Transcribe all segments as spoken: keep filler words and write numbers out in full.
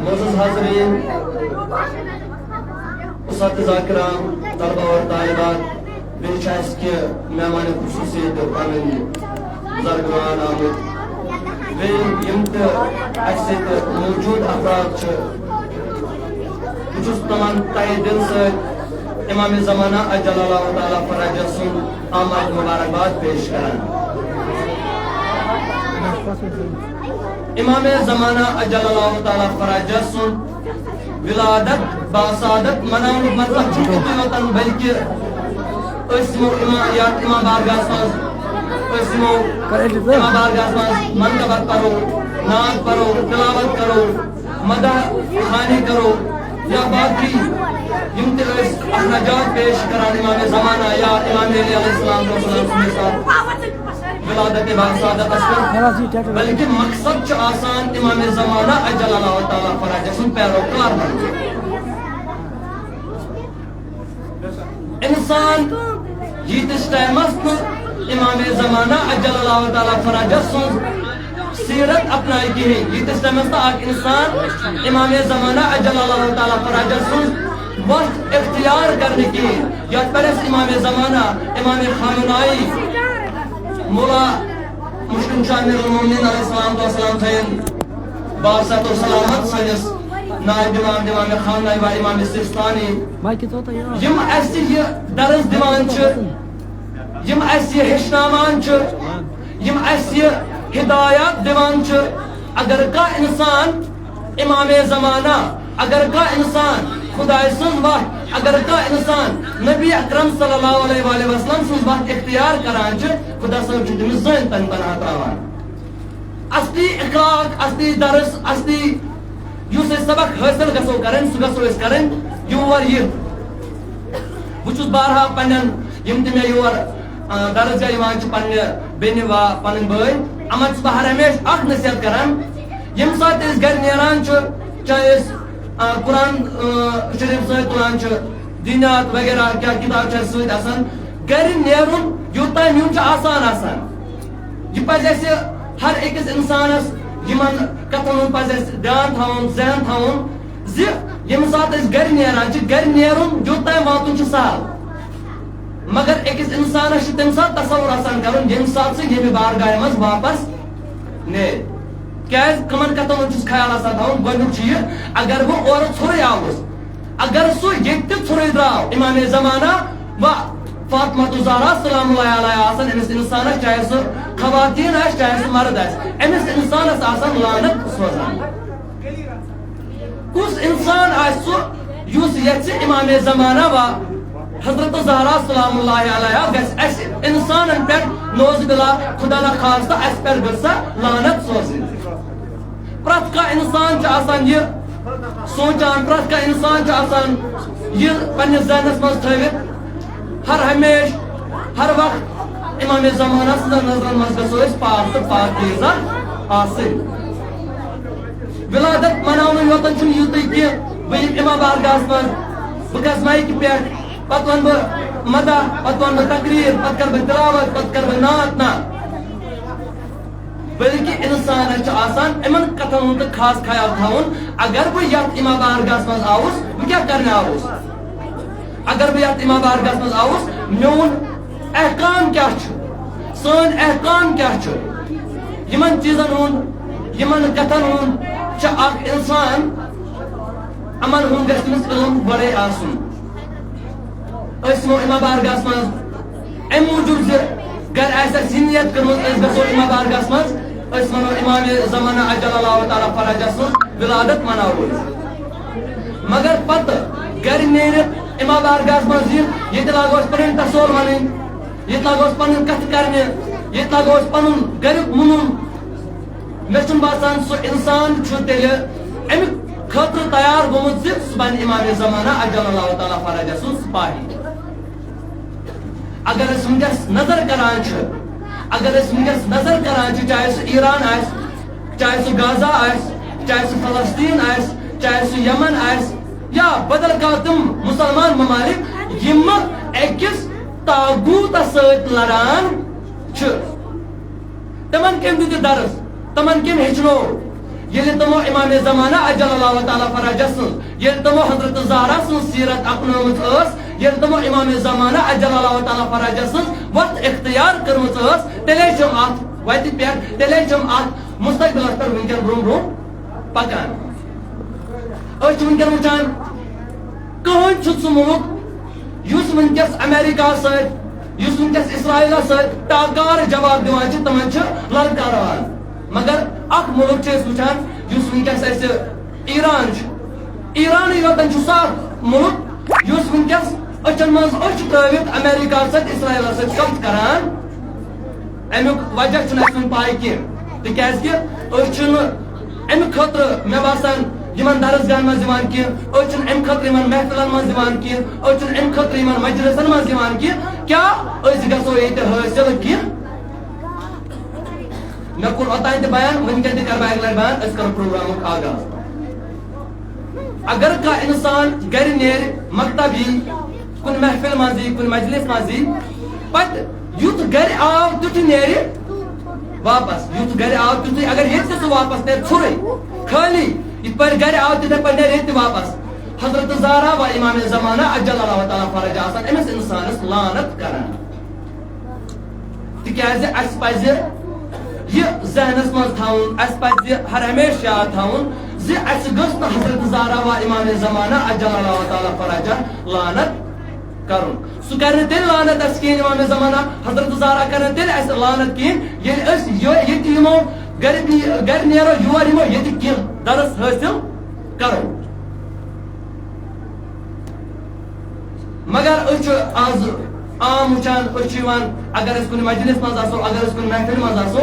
معزز حاضرین، اساتذہ کرام، طلبہ اور طالبات، بیٚیہِ چھِ اَسہِ کینٛہہ مہمان خصوصی تہِ پنٕنۍ زرگروان آمٕتۍ۔ بیٚیہِ یِم تہِ اَسہِ سۭتۍ موجود افراد چھِ، بہٕ چھُس تِمن تہہِ دِل سۭتۍ امام زمانہ عجل اللہ تعالیٰ فرجہ سُنٛد آمد مبارکباد پیش کران۔ امام زمانہ عجل اللہ تعالیٰ فرجہ سُنٛد ولادت باسعادت مناونُک مطلب چھُنہٕ یُتُے یوتن، بلکہِ أسۍ یِمو امام، یتھ امام بارگاہس منٛز أسۍ یِمو امام بارگاہس منٛز منقبت پرو، نعت پرو، تلاوت کرو، مدح خوانی کرو یا باقی یِم تہِ أسۍ اخراجات پیش کران امام زمانہ یا امام علی علیہ السلام والسلام سٕنٛدِس اَتھ ولادت باسعادتس پٮ۪ٹھ، بلکہِ مقصد چھُ آسان امام زمانہ عجل اللہ تعالیٰ فرجہ سُنٛد پیروکار بنُن۔ انسان ییٖتِس ٹایمس نہٕ امام زمانہ عجل اللہ تعالیٰ فرجہ سٕنٛز سیرت اپنایہِ کِہیٖنۍ، ییٖتِس ٹایمس نہٕ اکھ انسان امام زمانہ عجل اللہ تعالیٰ فرجہ سٕنٛز وتھ اختیار کرنہٕ کِہیٖنۍ، یتھ پٮ۪ٹھ اَسہِ امام زمانہ، امام خامنائی، مولا مشکن شاہ امیر المومنین علیہ السلام والسلام تھٲیِن باصحت و سلامت سٲنِس نائب امام، امام خامنائی و امام سیستانی۔ یِم اَسہِ یہِ درس دِوان چھِ، یِم اَسہِ یہِ ہیٚچھناوان چھِ، یِم اَسہِ یہِ ہدایات دِوان چھِ، اگر کانٛہہ انسان امام زمانہ، اگر کانٛہہ انسان خدایہِ سٕنٛز وتھ، اگر کانٛہہ انسان نبی اکرم صلی اللہ علیہ وآلہ وسلم سٕنٛز وتھ اختیار کران چھِ، خدا صٲب چھُ تٔمِس زٲنۍ تن پناہ تراوان۔ اصلی اخلاق، اصلی درس، اصلی یُس أسۍ سبق حٲصِل گژھو کرٕنۍ، سُہ گژھو أسۍ کرٕنۍ یور یِتھ۔ بہٕ چھُس بارہا پننٮ۪ن یِم تہِ مےٚ یور، آ، درس گاہ یِوان چھِ، پننہِ بیٚنہِ وا پنٕنۍ بٲے، یِمن چھُس بہٕ ہر ہمیشہٕ اکھ نصیحت کران، ییٚمہِ ساتہٕ أسۍ گرِ نیران چھِ، چاہے أسۍ، آ، قرآن، آ، شریف سۭتۍ تُلان چھِ، دینیات وغیرہ کیٛاہ کِتاب چھِ اَسہِ سۭتۍ آسان، گرِ نیرُن یوٗتاہ نیُن چھُ آسان آسان۔ یہِ پَزِ اَسہِ ہر أکِس اِنسانَس یِمَن کَتھَن ہُنٛد پَزِ اَسہِ دیان تھاوُن، ذہن تھاوُن زِ ییٚمہِ ساتہٕ أسۍ گرِ نیران چھِ، گرِ نیرُن یوٚت تام واتُن چھُ سہل۔ مگر أکِس اِنسانَس چھُ تَمہِ ساتہٕ تصوُر آسان کَرُن، ییٚمہِ ساتہٕ سُہ ییٚمہِ بارگاہہِ منٛز واپَس نیرِ۔ کیٛازِ؟ کَمَن کَتھَن ہُنٛد چھُس خیال آسان تھاوُن؟ گۄڈٕنیُک چھُ یہِ، اگر بہٕ اورٕ ژھوٚرُے آوُس، اگر سُہ ییٚتہِ تہِ ژھوٚرُے درٛاو، امام زمانہ و فاطمہ الزہرا سلام اللہ علیہا آسن أمِس اِنسانَس، چاہے سُہ خواتین آسہِ، چاہے سُہ مرد آسہِ، أمِس اِنسانَس آسن لعنت سوزان۔ کُس اِنسان آسہِ سُہ یُس یژھِ امام زمانہ و حضرت زہرا سلام اللہ علیہا گژھِ اَسہِ اِنسانَن پٮ۪ٹھ نعوذ باللہ، خدا نخواستہ اَسہِ پٮ۪ٹھ گٔژھ سۄ لعنت سوزٕنۍ؟ پرٛٮ۪تھ کانٛہہ اِنسان چھُ آسان یہِ سونٛچان، پرٛٮ۪تھ کانٛہہ اِنسان چھُ آسان یہِ پننِس ذہنَس منٛز تھٲوِتھ، ہر ہمیشہٕ، ہر وقت امام زمانہ سٕنٛزن نظرن منٛز گژھو أسۍ پاک تہٕ پاکیزہ آسٕنۍ۔ ولادت مناونہٕ یوتن چھُنہٕ یُتُے کینٛہہ، بہٕ یِمہٕ امام بارگاہس منٛز، بہٕ گژھٕ مایکہِ پٮ۪ٹھ، پتہٕ ونہٕ بہٕ مدح، پتہٕ ونہٕ بہٕ تقریر، پتہٕ کرٕ بہٕ تلاوت، پتہٕ کرٕ بہٕ نعت، نہ۔ بلکہِ انسانس چھُ آسان یِمن کتھن ہُنٛد تہٕ خاص خیال تھاوُن، اگر بہٕ یتھ امام بارگاہس منٛز آوُس، بہٕ کیٛاہ کرنہِ آوُس؟ اگر بہٕ یتھ امام بارگاہس منٛز آوُس، میون احکام کیٛاہ چھُ؟ سٲنۍ احکام کیٛاہ چھُ؟ یِمن چیٖزن ہُنٛد، یِمن کتھن ہُنٛد چھُ اکھ انسان، یِمن ہُنٛد گژھِ تٔمِس علم گۄڈے آسُن۔ أسۍ یِمو امام بارگاہس منٛز امہِ موٗجوٗب زِ گرِ آسہِ اَسہِ یہِ نیت کٔرمٕژ، أسۍ گژھو امام بارگاہس منٛز، أسۍ وَنو امام زمانہ عجل اللہ تعالیٰ فرجہ سٕنٛز ولادت مناوو أسۍ۔ مگر پتہٕ گرِ نیٖرِتھ امام بارگاہس منٛز یِتھ، ییٚتہِ لاگو أسۍ پنٕنۍ تصور وَنٕنۍ، ییٚتہِ لاگو أسۍ پنٕنۍ کتھٕ کرنہِ، ییٚتہِ لاگو أسۍ پنُن گریُک مُنُن۔ مےٚ چھُنہٕ باسان سُہ اِنسان چھُ تیٚلہِ اَمہِ خٲطرٕ تیار گوٚمُت زِ سُہ بنہِ امام زمانہ عجل اللہ تعالیٰ فرجہ سُنٛد سپاہی۔ اگر أسۍ وٕنکیٚس نظر کران چھِ، اگر أسۍ وٕنکیٚس نظر کران چھِ، چاہے سُہ ایران آسہِ، چاہے سُہ غزہ آسہِ، چاہے سُہ فلسطین آسہِ، چاہے سُہ یمن آسہِ، یا بدل کانٛہہ تِم مسلمان ممالک یِم أکِس طاغوٗتس سۭتۍ لڑان چھِ، تِمن کٔمۍ دیُت یہِ درس؟ تِمن کٔمۍ ہیٚچھنوو؟ ییٚلہِ تِمو امام زمانہ عجل اللہ تعالیٰ فرجہ سٕنٛز، ییٚلہِ تِمو حضرت زہرا سٕنٛز سیرت اپنٲومٕژ ٲس، ییٚلہِ تِمو امام زمانہ عجل اللہ تعالیٰ فرجہ سٕنٛز وتھ اختیار کٔرمٕژ ٲس، تیٚلے چھِم اتھ وتہِ پٮ۪ٹھ، تیٚلے چھِم اتھ مستقبلس پٮ۪ٹھ وٕنکیٚن برونٛہہ برونٛہہ پکان۔ أسۍ چھِ وٕنکیٚن وٕچھان، کٕہٕنۍ چھُ سُہ مُلک یُس وٕنکیٚس امریکہ سۭتۍ، یُس وٕنکیٚس اسرائیلس سۭتۍ ٹاکار جواب دِوان چھِ، تِمن چھِ للکاران۔ مگر اکھ مُلک چھِ أسۍ وٕچھان یُس وٕنکیٚس اَسہِ ایران چھُ۔ ایرانٕے یوتن چھُ سُہ اکھ مُلک یُس وٕنکیٚس أچھن منٛز أچھ ترٲوِتھ امریکہ سۭتۍ، اسرائیلس سۭتۍ کتھ کران۔ امیُک وجہ چھُنہٕ اَسہِ وُنہِ پاے کینٛہہ، تِکیازِ کہِ أسۍ چھِنہٕ امہِ خٲطرٕ، مےٚ باسان، یِمن درسگاہن منٛز یِوان کینٛہہ، أسۍ چھِنہٕ امہِ خٲطرٕ یِمن محفلن منٛز یِوان کینٛہہ، أسۍ چھِنہٕ امہِ خٲطرٕ یِمن مجلسن منٛز یِوان کینٛہہ۔ کیٛاہ أسۍ گژھو ییٚتہِ حٲصِل کینٛہہ؟ مےٚ کوٚر اوٚتام تہِ بیان، وٕنکیٚن تہِ کرٕ بہٕ اَکہِ لٹہِ بیان، أسۍ کرو پروگرامُک آغاز۔ اگر کانٛہہ انسان گرِ نیرِ، مکتب یی، کُنہِ محفل منٛز یی، کُنہِ مجلس منٛز یی، پتہٕ یُتھ گرِ آو تیُتھُے نیرِ واپس، یُتھ گرِ آو تیُتھُے، اگر ییٚتہِ تہِ سُہ واپس نیرِ ژھوٚرُے، خٲلی، یِتھ پٲٹھۍ گرِ آو تِتھے پٲٹھۍ نیرِ ییٚتہِ تہِ واپس۔ حضرت زہرا و امام زمانہ عجل اللہ تعالیٰ فرج آسان أمِس انسانس لعنت کران۔ تِکیازِ اَسہِ پَزِ یہِ ذہنَس منٛز تھاوُن، اَسہِ پَزِ ہر ہمیشہِ یاد تھاوُن زِ اَسہِ گٔژھ نہٕ حضرت زہرا و امام زمانہ عجل اللہ تعالیٰ فرجہ لعنت کرُن۔ سُہ کرِ نہٕ تیٚلہِ لعنت اَسہِ کِہیٖنۍ، امام زمانہ حضرت زہرا کرِ نہٕ تیٚلہِ اَسہِ لعنت کِہیٖنۍ، ییٚلہِ أسۍ یو-، ییٚتہِ یِمو گرِ نی-، گرِ نیرو، یور یِمو، ییٚتہِ کینٛہہ درس حٲصِل کرو۔ مگر أسۍ چھِ آز عام وٕچھان، أسۍ چھِ یِوان، اگر أسۍ کُنہِ مجلس منٛز آسو، اگر أسۍ کُنہِ محفل منٛز آسو،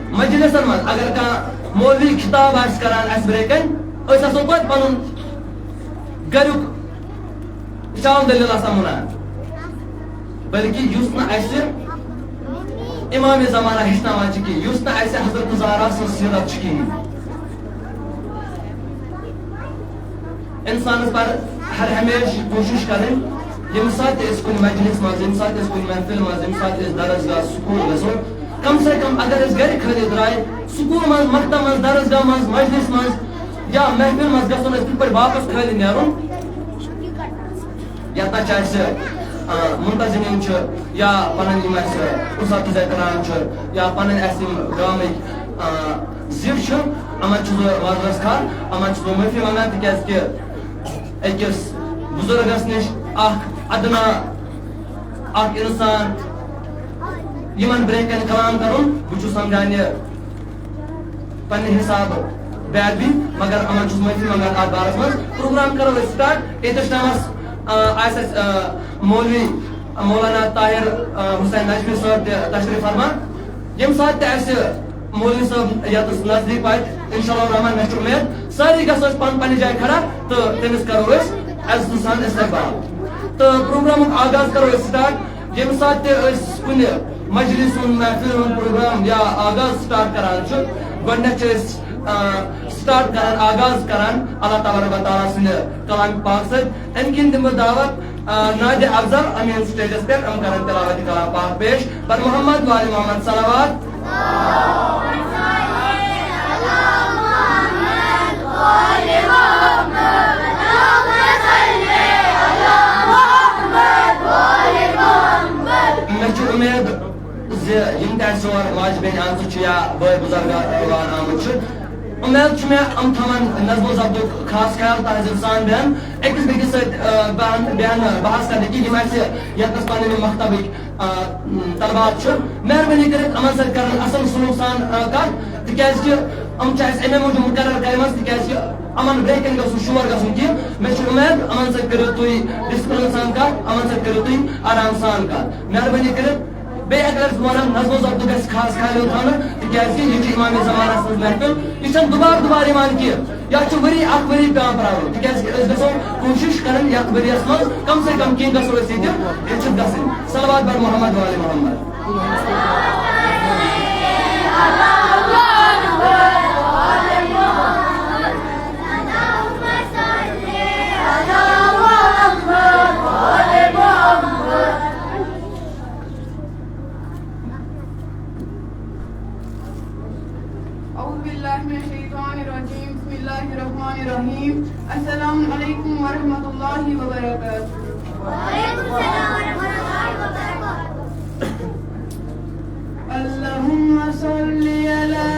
مجلسن منٛز اگر کانٛہہ مولوی خطاب آسہِ کران اَسہِ برٛونٛہہ کنہِ، أسۍ آسو پتہٕ پنُن گریُک شال دٔلیٖل آسان وَنان، بلکہِ یُس نہٕ اَسہِ امام زمانہ ہیٚچھناوان چھِ کِہیٖنۍ، یُس نہٕ اَسہِ حضرت زہرا سٕنٛز سیرت چھِ کِہیٖنۍ۔ انسانس پزِ ہر ہمیشہِ کوٗشِش کرٕنۍ، ییٚمہِ ساتہٕ تہِ أسۍ کُنہِ مجلس منٛز، ییٚمہِ ساتہٕ تہِ أسۍ کُنہِ محفل منٛز، ییٚمہِ ساتہٕ تہِ أسۍ درسگاہ سکوٗل گژھو، کم سے کم اگر أسۍ گرِ خٲلی درٛاے، سکوٗل منٛز، مکتب منٛز، درسگاہ منٛز، مجلس منٛز یا محفل منٛز گژھو نہٕ أسۍ تِتھ پٲٹھۍ واپس خٲلی نیرُن۔ یتھ نہ چھِ اَسہِ، آ، منتظمین چھِ یا پنٕنۍ یِم اَسہِ اساتذہ کرام چھِ یا پنٕنۍ اَسہِ یِم گامٕکۍ، آ، زِٹھۍ چھِ، یِمن چھُس بہٕ معذرت خواہ، یِمن چھُس بہٕ معٲفی منٛگان، تِکیازِ کہِ أکِس بُزرگس نِش اکھ ادنا اکھ انسان یِمن برٛونٛہہ کنہِ کلام کرُن، بہٕ چھُس سمجھان یہِ پننہِ حسابہٕ بے ادبی، مگر یِمن چھُس معٲفی منٛگان اتھ بارس منٛز۔ پروگرام کرو أسۍ سٹارٹ۔ ییٚتِس ٹایمس، آ، آسہِ اَسہِ، آ، مولوی مولانا طاہر، آ، حسین نجفی صٲب تہِ تشریف فرما۔ ییٚمہِ ساتہٕ تہِ اَسہِ مولوی صٲب ییٚتَس نزدیٖک واتہِ، انشاءاللہ الرحمن، مےٚ چھُ اُمید، سٲری گژھو أسۍ پنٕنۍ پنٕنۍ جایہِ کھڑا تہٕ تٔمِس کرو أسۍ عزتہٕ سان استقبال۔ تہٕ پروگرامُک آغاز کرو أسۍ سٹارٹ۔ ییٚمہِ ساتہٕ تہِ أسۍ کُنہِ مجلس ہُنٛد، محفل ہُنٛد پروگرام یا آغاز سٹارٹ کران چھِ، گۄڈٕنٮ۪تھ چھِ أسۍ، آ، سٹارٹ کران، آغاز کران اللہ تبارک و تعالیٰ سٕنٛدِ کلام پاک سۭتۍ۔ اَمہِ کِنۍ دِمہٕ بہٕ دعوت، آ، نادِ افضل امین سٹیجس پٮ۪ٹھ، یِم کرن تلاوت کلام پاک پیش۔ بر محمد وآل محمد صلوات۔ مےٚ چھِ اُمید زِ یِم تہِ اَسہِ یور ماجہِ بیٚنہِ آمژٕ چھِ یا بٲے بُزرگان آمٕتۍ چھِ، اُمید چھُ مےٚ یِم تھاوَن نظم و ضبطُک خاص خیال، تہذیٖب سان بیٚہن، أکِس بیٚکِس سۭتۍ، آ، بہن، بیٚہن، بحث کرنہٕ کہِ یِم اَسہِ ییٚتنَس پنٕنۍ یِم مکتبٕکۍ، آ، طلبات چھِ، مہربٲنی کٔرِتھ یِمَن سۭتۍ کرن اَصٕل سلوٗک سان، آ، کَتھ، تِکیٛازِ کہِ یِم چھِ اَسہِ اَمے موٗجوٗب مُقرر کَرِمَژٕ، تِکیٛازِ کہِ یِمَن برٛونٛہہ کَنہِ گوٚژھ نہٕ شور گژھُن کینٛہہ۔ مےٚ چھُ اُمید یِمَن سۭتۍ کٔرِو تُہۍ ڈسپلن سان کَتھ، یِمَن سۭتۍ کٔرِو تُہۍ آرام سان کَتھ۔ مہربٲنی کٔرِتھ بیٚیہِ اَکہِ لَٹہِ چھُس بہٕ وَنان، نظم و ضبط گژھِ خاص خیال یُن تھاونہٕ، تِکیٛازِ کہِ یہِ چھِ امام زمانہ سٕنٛز محفل، یہِ چھَنہٕ دُبارٕ دُبارٕ یِوان کینٛہہ، یَتھ چھُ ؤری اَکھ ؤری پٮ۪وان پرٛارُن، تِکیٛازِ کہِ أسۍ گژھو کوٗشِش کَرٕنۍ یَتھ ؤریَس منٛز کم سے کم کینٛہہ گژھو أسۍ ییٚتہِ ہیٚچھِتھ گژھٕنۍ۔ صلوات بر محمد وآل محمد۔ أعوذ بالله من الشيطان الرحمن الرحيم. السلام عليكم ورحمة الله وبركاته. وعليكم السلام ورحمة الله وبركاته. اللهم صل على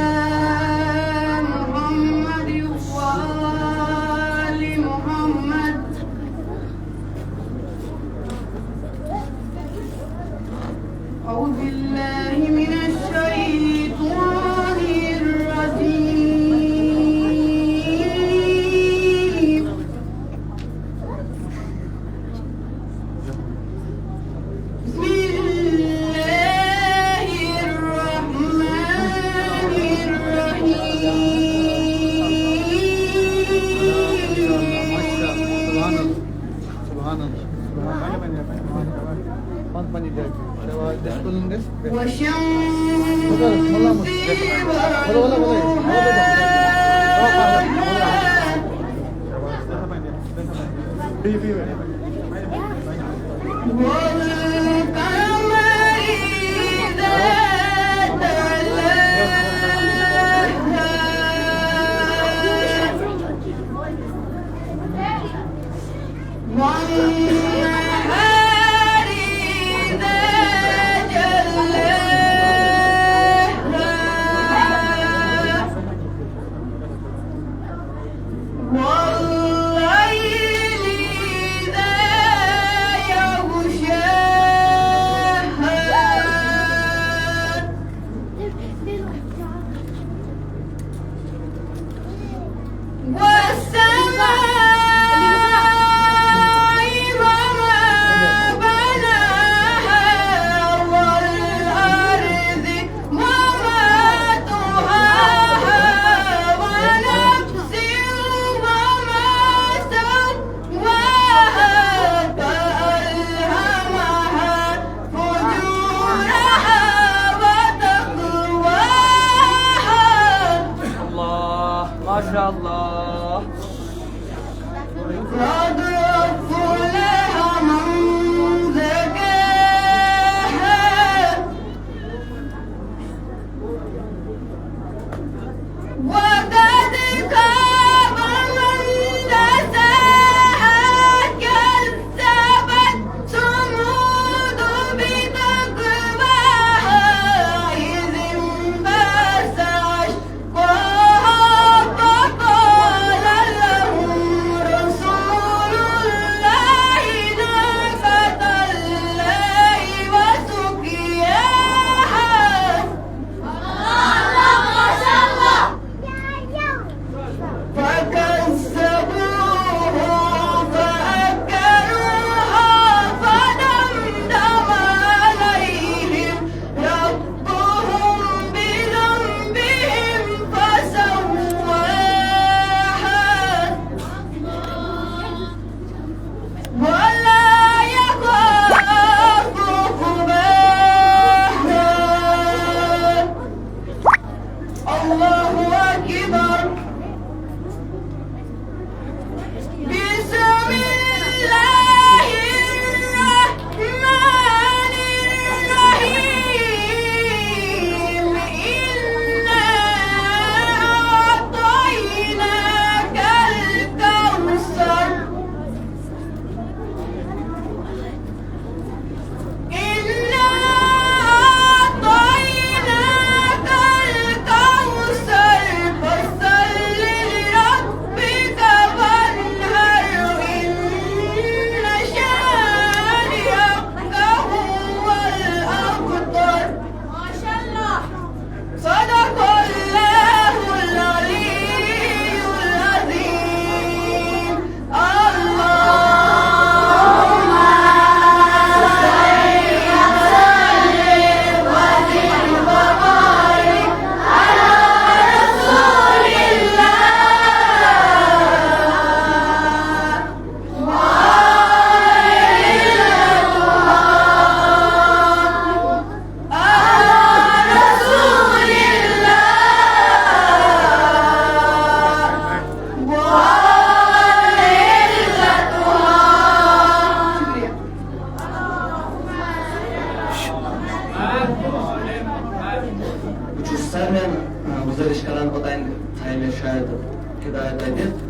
محمد وآل محمد. أعوذ بالله من الشيطان الرجيم. بسم الله الرحمن الرحيم. سبحان الله. سبحان الله. پانہٕ پننہِ جایہِ بِہِو۔ شاید یِتھ کٔنۍ گژھِ بہتر۔ وَالشَّمْسِ وَضُحَاهَا۔ بِہِو، بِہِو۔ وَالْقَمَرِ إِذَا تَلَاهَا۔ وَالنَّهَارِ إِذَا جَلَّاهَا۔ وَاللَّيْلِ إِذَا يَغْشَاهَا۔ وَالسَّمَاءِ وَمَا بَنَاهَا وَالْأَرْضِ وَمَا طَحَاهَا وَنَفْسٍ وَمَا سَوَّاهَا فَأَلْهَمَهَا فُجُورَهَا وَتَقْوَاهَا. الله، ما شاء الله. قد أفلح من زكاها وقد خاب من دساها. كذبت ثمود بطغواها إذ انبعث أشقاها فقال لهم رسول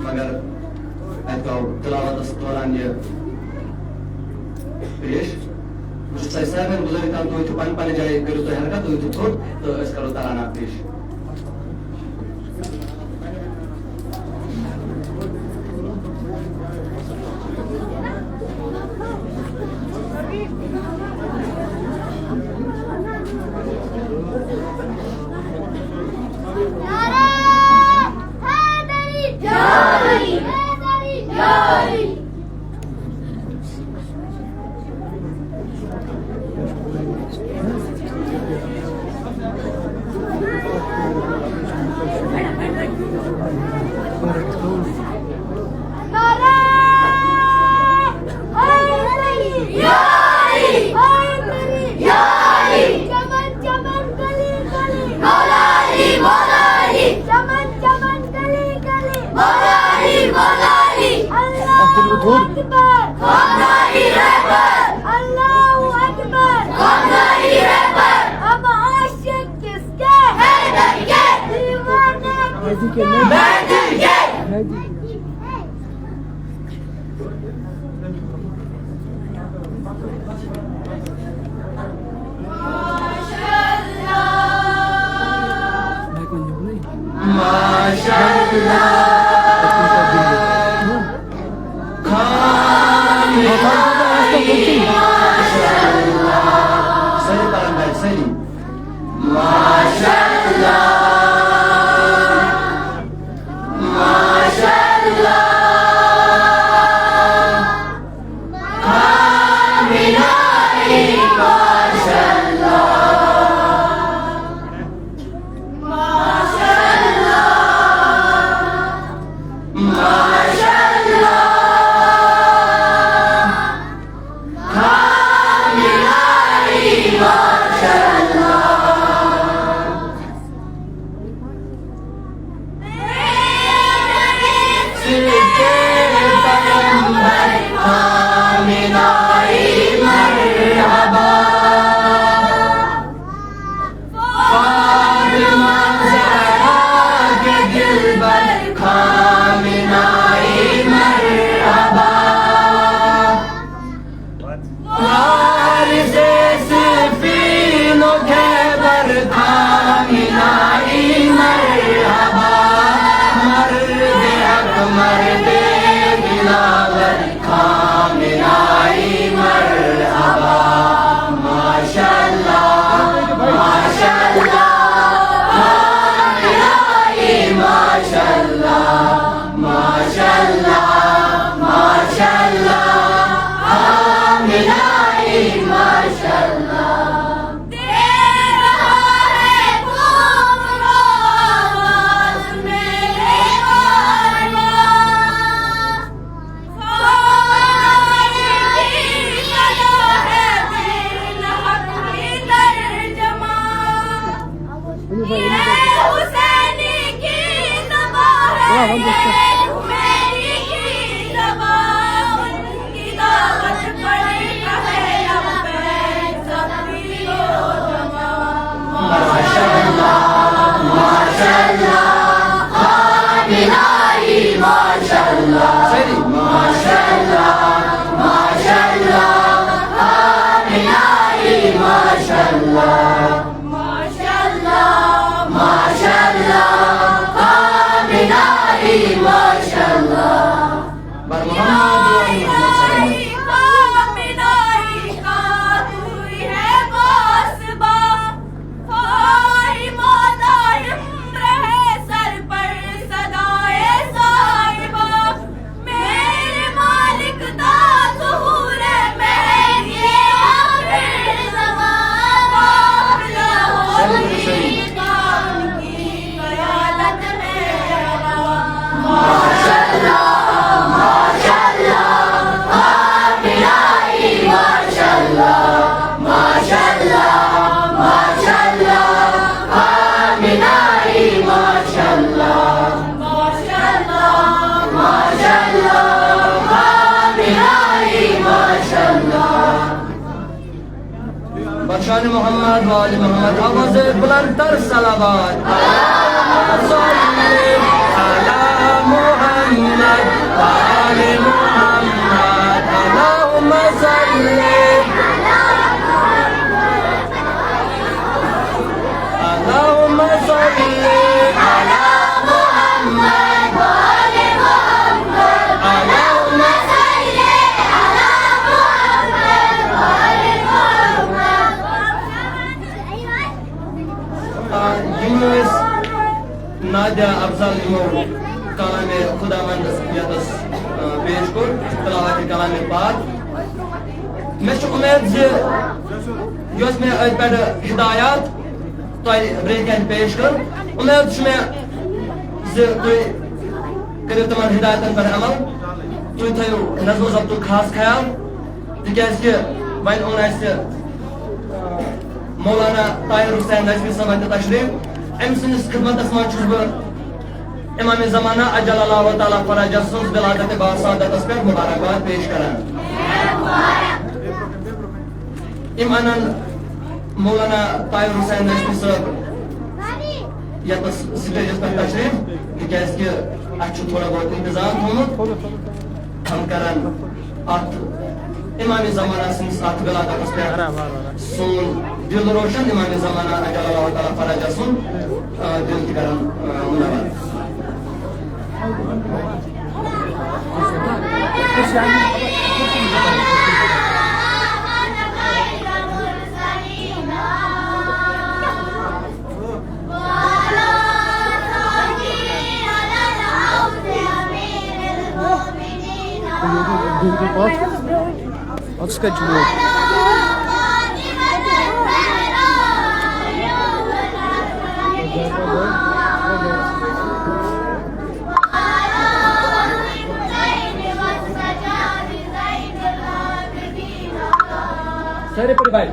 مگر اتہِ گوٚو تلاوتس دوران یہِ پیش۔ بہٕ چھُس تۄہہِ سارنٕے گُزٲرِش کران، تُہۍ تہِ پننہِ پننہِ جایہِ کٔرِو تُہۍ حرکت، تُہۍ تہِ تھوٚد تہٕ أسۍ کرو ترانہ پیش۔ نعرہ حیدری! جاری! حیدری! جاری! نعرہ حیدری! حیدری! چمن چمن گلی گلی! مولا علی، مولا علی! چمن چمن گلی گلی! مولا علی، مولا علی! اللہ اکبر! خامنائی رہبر! اللہ اکبر! خامنائی رہبر! اب عاشق کس کے؟ حیدر کے! دیوانے کس کے؟ حیدر کے! بخشان محمد وآل محمد، آواز بلندتر صلوات. اللهم صل على محمد. خداوند یتس، آ، پیش کوٚر تلاوت کلام پاک۔ مےٚ چھِ اُمید زِ یۄس مےٚ أتھۍ پٮ۪ٹھ ہدایات تۄہہِ برٛونٛہہ کَنہِ پیش کٔر، اُمید چھِ مےٚ زِ تُہۍ کٔرِو تِمن ہدایتن پٮ۪ٹھ عمل۔ تُہۍ تھٲیِو نظم و ضبطُک خاص خیال، تِکیٛازِ کہِ وۄنۍ اوٚن اَسہِ، آ، مولانا طاہر حسین نجمی صٲبن تہِ تشریف۔ أمۍ سٕنٛدِس خدمتس منٛز چھُس بہٕ امام زمانہ عجل اللہ تعالیٰ فرجہ سٕنٛز ولادت باسعادتس پٮ۪ٹھ مبارکباد پیش کران۔ یِم انن مولانا طاہر حسین نجمی صٲب یتس سٹیجس پٮ۪ٹھ تشریف، تِکیٛازِ کہِ اَسہِ چھُ تھوڑا بہت انتظام تھوٚومُت۔ ہم کرن اتھ امام زمانہ سٕنٛدِس اتھ ولادتس پٮ۪ٹھ سون دل روشن، امام زمانہ عجل اللہ تعالیٰ فرجہ سُنٛد، آ، دل تہِ کرن، آ، منور۔ اَتھ کَتہِ چھُ ووت؟ سارے پٔرِو بھائی۔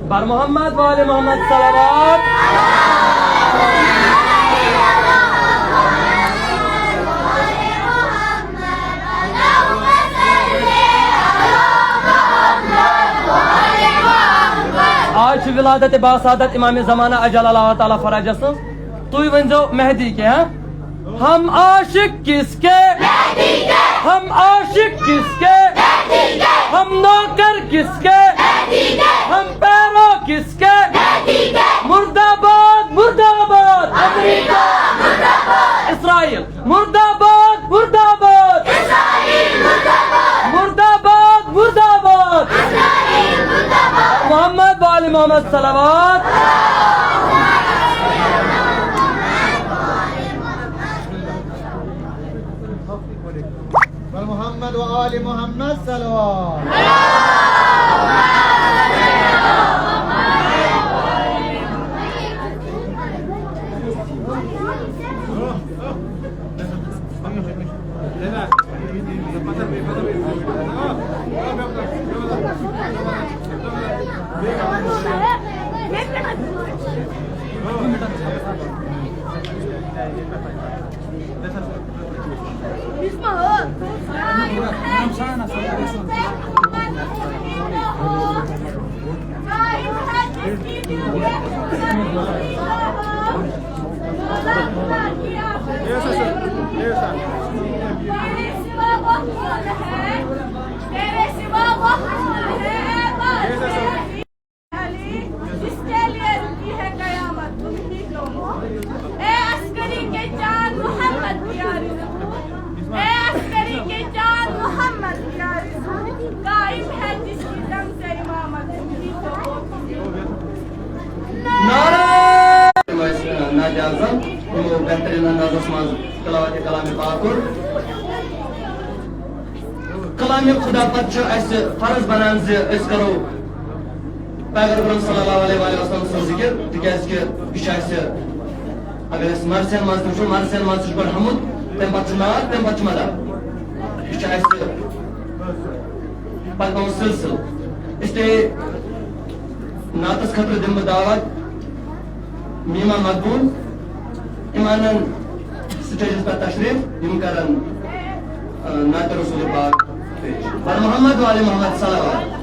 بر محمد وآل محمد صلوات۔ آز چھِ ولادت باسعادت امام زمانہ عجل اللہ تعالیٰ فرجہ سٕنٛز۔ تُہۍ ؤنۍزیو مہدی کے، ہاں؟ ہم عاشق کس کے؟ مہدی کے۔ ہم عاشق کس کے؟ مہدی کے۔ ہم نوکر کس کے؟ مہدی کے۔ ہم پیرو کس کے؟ مہدی کے۔ مردہ باد، مردہ باد۔ امریکہ مردہ باد۔ اسرائیل مردہ باد، مردہ باد۔ اسرائیل مردہ باد۔ مردہ باد، مردہ باد۔ اسرائیل مردہ باد۔ محمد وآل محمد صلوات۔ محمد وآل محمد صلوات۔ علی، اس کے لیے رکی ہے قیامت، تم ہی تو ہو۔ اے عسکری کے چاند محمد کی آرزو، اے عسکری کے چاند محمد کی آرزو، قائم ہے جس کی دم سے امامت، تم ہی تو ہو۔ نعرہ! نادی اعظم، یِمو بہتریٖن اندازس منٛز تلاوت کلام پاک کوٚر۔ کلام خدا پتہٕ چھُ اَسہِ فرض بنان زِ أسۍ کرو پیغمبر صلی اللہ علیہ وآلہ وسلم سُنٛد ذِکِر، تِکیٛازِ کہِ یہِ چھُ اَسہِ، اگر أسۍ مرثین منٛز تہِ وٕچھو، مرثین منٛز تہِ چھُ گۄڈٕ حمد، تَمہِ پتہٕ چھُ نعت، تَمہِ پتہٕ چھُ مدح۔ یہِ چھُ اَسہِ پَکناوُن سلسلہٕ۔ اس لیے نعتس خٲطرٕ دِمہٕ بہٕ دعوت میٖما مقبول۔ یِم اَنَن سٹیجَس پٮ۪ٹھ تشریٖف، یِم کَرَن، آ، نعت رسول پاک پیش۔ بر محمد وآل محمد صلوات۔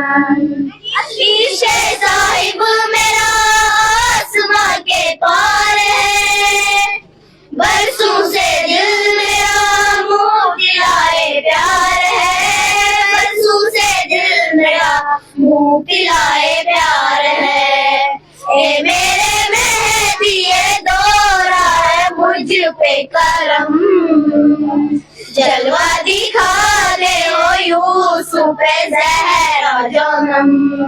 عرش صاحب میرا آسماں کے پار ہے، برسوں سے دل میرا مبتلائے پیار ہے، برسوں سے دل میرا مبتلائے پیار ہے۔ اے میرے مہدی، دورہ ہے مجھ پہ کرم، جلوہ دکھا دے او یوسف زہرا جانم۔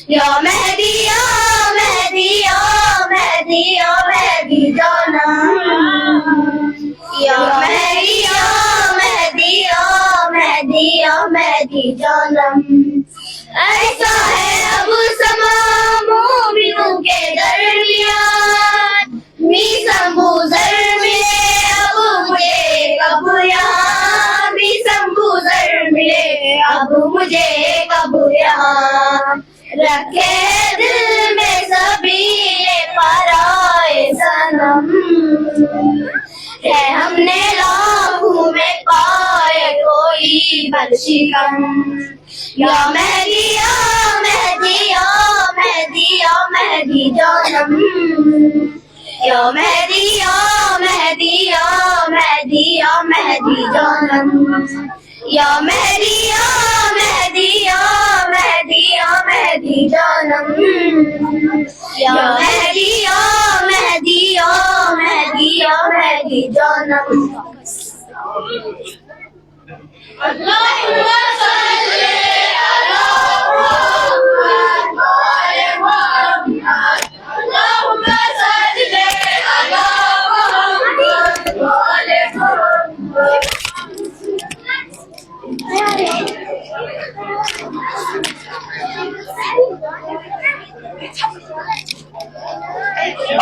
یا مہدی، یا مہدی، یا مہدی، یا مہدی جانم۔ یا مہدی، یا مہدی، یا مہدی، یا مہدی جانم۔ ایسا ہے اب سما مومنوں کے درمیان، میثم بزر ملے اب مجھے کب یہاں، میثم بزر ملے اب مجھے کب یہاں۔ رکھے دل میں سبیل پرائے صنم، ہے ہم نے لاکھوں میں پائے کوئی بخشی کم۔ یا مہدی، یا مہدی، یا مہدی، یا مہدی جانم۔ یا مہدی، یا مہدی، یا مہدی، یا مہدی جانم۔ یا مہدی، یا مہدی، یا مہدی، یا مہدی جانم۔ یا مہدی، یا مہدی، یا مہدی، یا مہدی جانم۔ اللهم صل على محمد وآل محمد۔ اللهم صل على محمد وآل محمد۔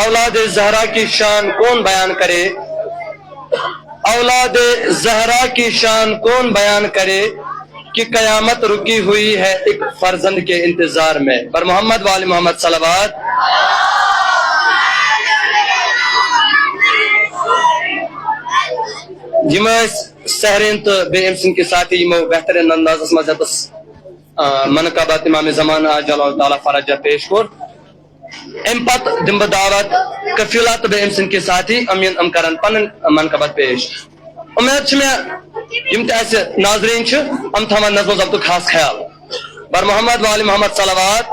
اولاد زہرا کی شان کون بیان کرے؟ اولاد زہرا کی شان کون بیان کرے کہ قیامت رکی ہوئی ہے ایک فرزند کے انتظار میں؟ بر محمد وآل محمد صلوات۔ یِم ٲسۍ سہرین تہٕ بیٚیہِ أمۍ سٕنٛدۍ کہِ ساتھی یِمو بہترین اندازس منٛز ییٚتس، آ، منقبت امام زمان عجل اللہ تعالیٰ فرجہ پیش کوٚر۔ امہِ پتہٕ دِمہٕ بہٕ دعوت کفیلا تہٕ بیٚیہِ أمۍ سٕنٛدۍ کہِ ساتھی، یِم یِن، یِم کرن پنٕنۍ منقبت پیش۔ اُمید چھِ مےٚ یِم تہِ اَسہِ ناظریٖن چھِ، یِم تھاوَن نظم و ضبطُک خاص خیال۔ بر محمد وآل محمد صلوات۔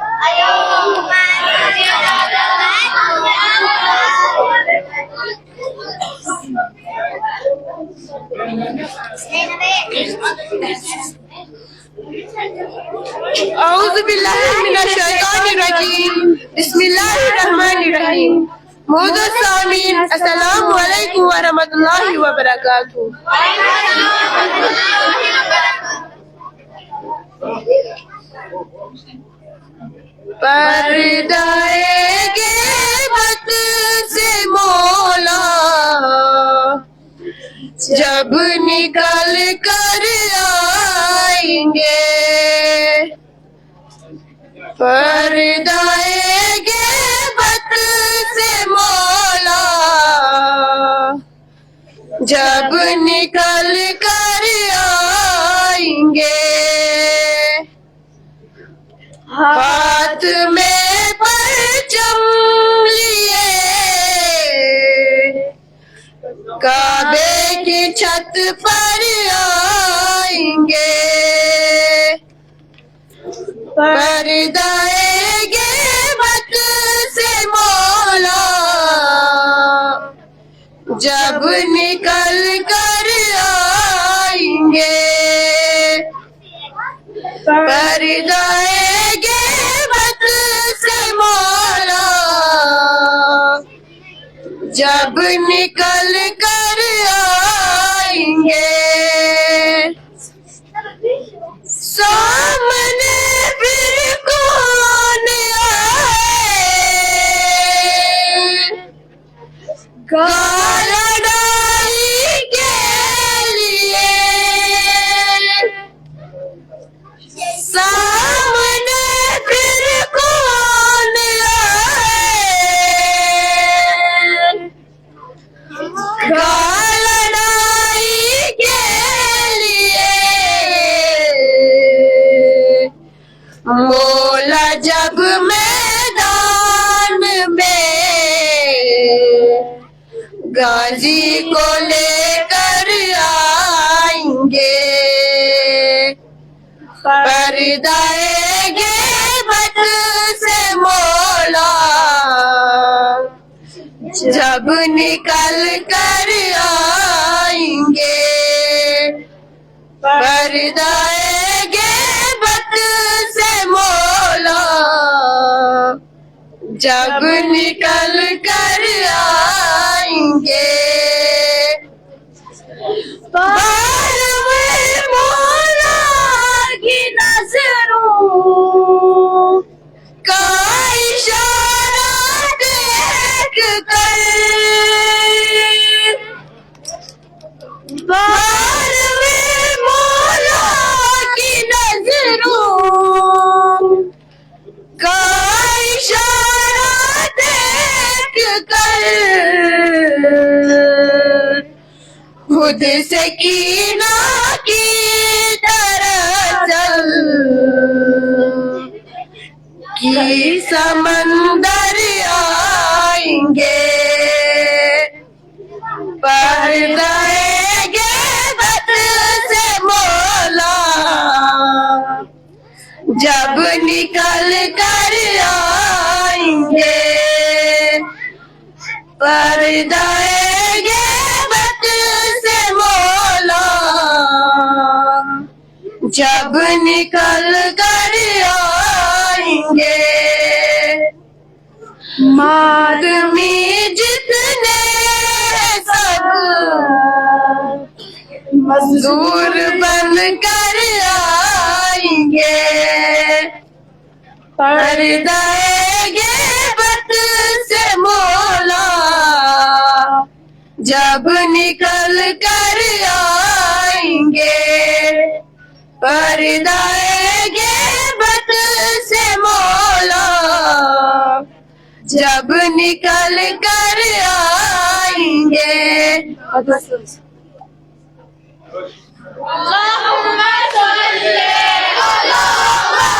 اعوذ باللہ من الشیطان الرجیم۔ بسم اللہ الرحمن الرحیم۔ معزز سامعین، السلام علیکم ورحمۃ اللہ وبرکاتہ۔ پردہ غیبت سے مولا جب نکل کر آئیں گے، پردہ غیبت سے مولا جب نکل کر آئیں گے، ہاتھ میں پرچم لیے کعبے کی چھت پر آئیں گے۔ پردہ غیبت سے مولا جب نکل کر آئیں گے، پردہ غیبت سے مولا جب نکل کر آئیں گے، سامنے پھر کون آئے گا لڑائی کے لیے؟ سامنے پھر کون آئے گا لڑائی کے لیے؟ غازی کو لے کر آئیں گے، پردہ غیبت سے مولا، جب نکل کر آئیں گے، پردہ غیبت سے مولا، جب نکل کر آئیں گے، بارہویں مولا کی نظروں کا اشارہ دیکھ کر، بارہویں مولا کی نظروں کا اشارہ دیکھ کر، خود سکینہ کی طرح چل کی سمندر آئیں گے، پردہ غیبت سے مولا، جب نکل کر آئیں گے، پردہ غیبت سے مولا، جب نکل کر آئیں گے، مادمی جتنے سب مزدور بن کر آئیں گے، پردہ غیبت سے مولا، جب نکل کر آئیں گے، پردہ غیبت سے مولا، جب نکل کر آئیں گے۔ اللهم صل على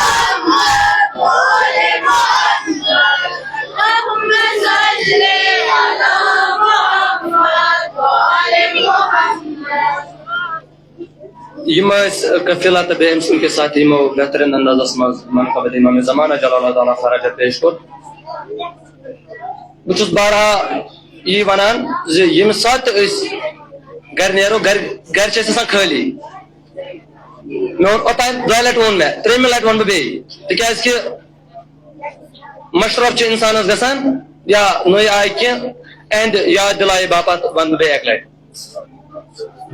محمد، اللهم صل على محمد وآل محمد۔ یِم ٲسۍ قٲفلہ تہٕ بیٚیہِ أمۍ سٕنٛدۍ کِس ساتھی یِمو بہتریٖن اندازس منٛز منقبت امام زمانہ جل اللہ تعالیٰ فرجہ پیش کوٚر۔ بہٕ چھُس بارہا یی وَنان زِ ییٚمہِ ساتہٕ تہِ أسۍ گرِ نیرو، گرِ، گرِ چھِ اَسہِ آسان خٲلی۔ مےٚ ووٚن اوٚتام دۄیہِ لَٹہِ ووٚن مےٚ، ترٛیٚیِمہِ لَٹہِ وَنہٕ بہٕ بیٚیہِ، تِکیٛازِ کہِ مَشرف چھُ اِنسانَس گژھان یا نٔے آیہِ کینٛہہ، اَہَنٛدِ یاد دِلایہِ باپتھ وَنہٕ بہٕ بیٚیہِ اَکہِ لَٹہِ۔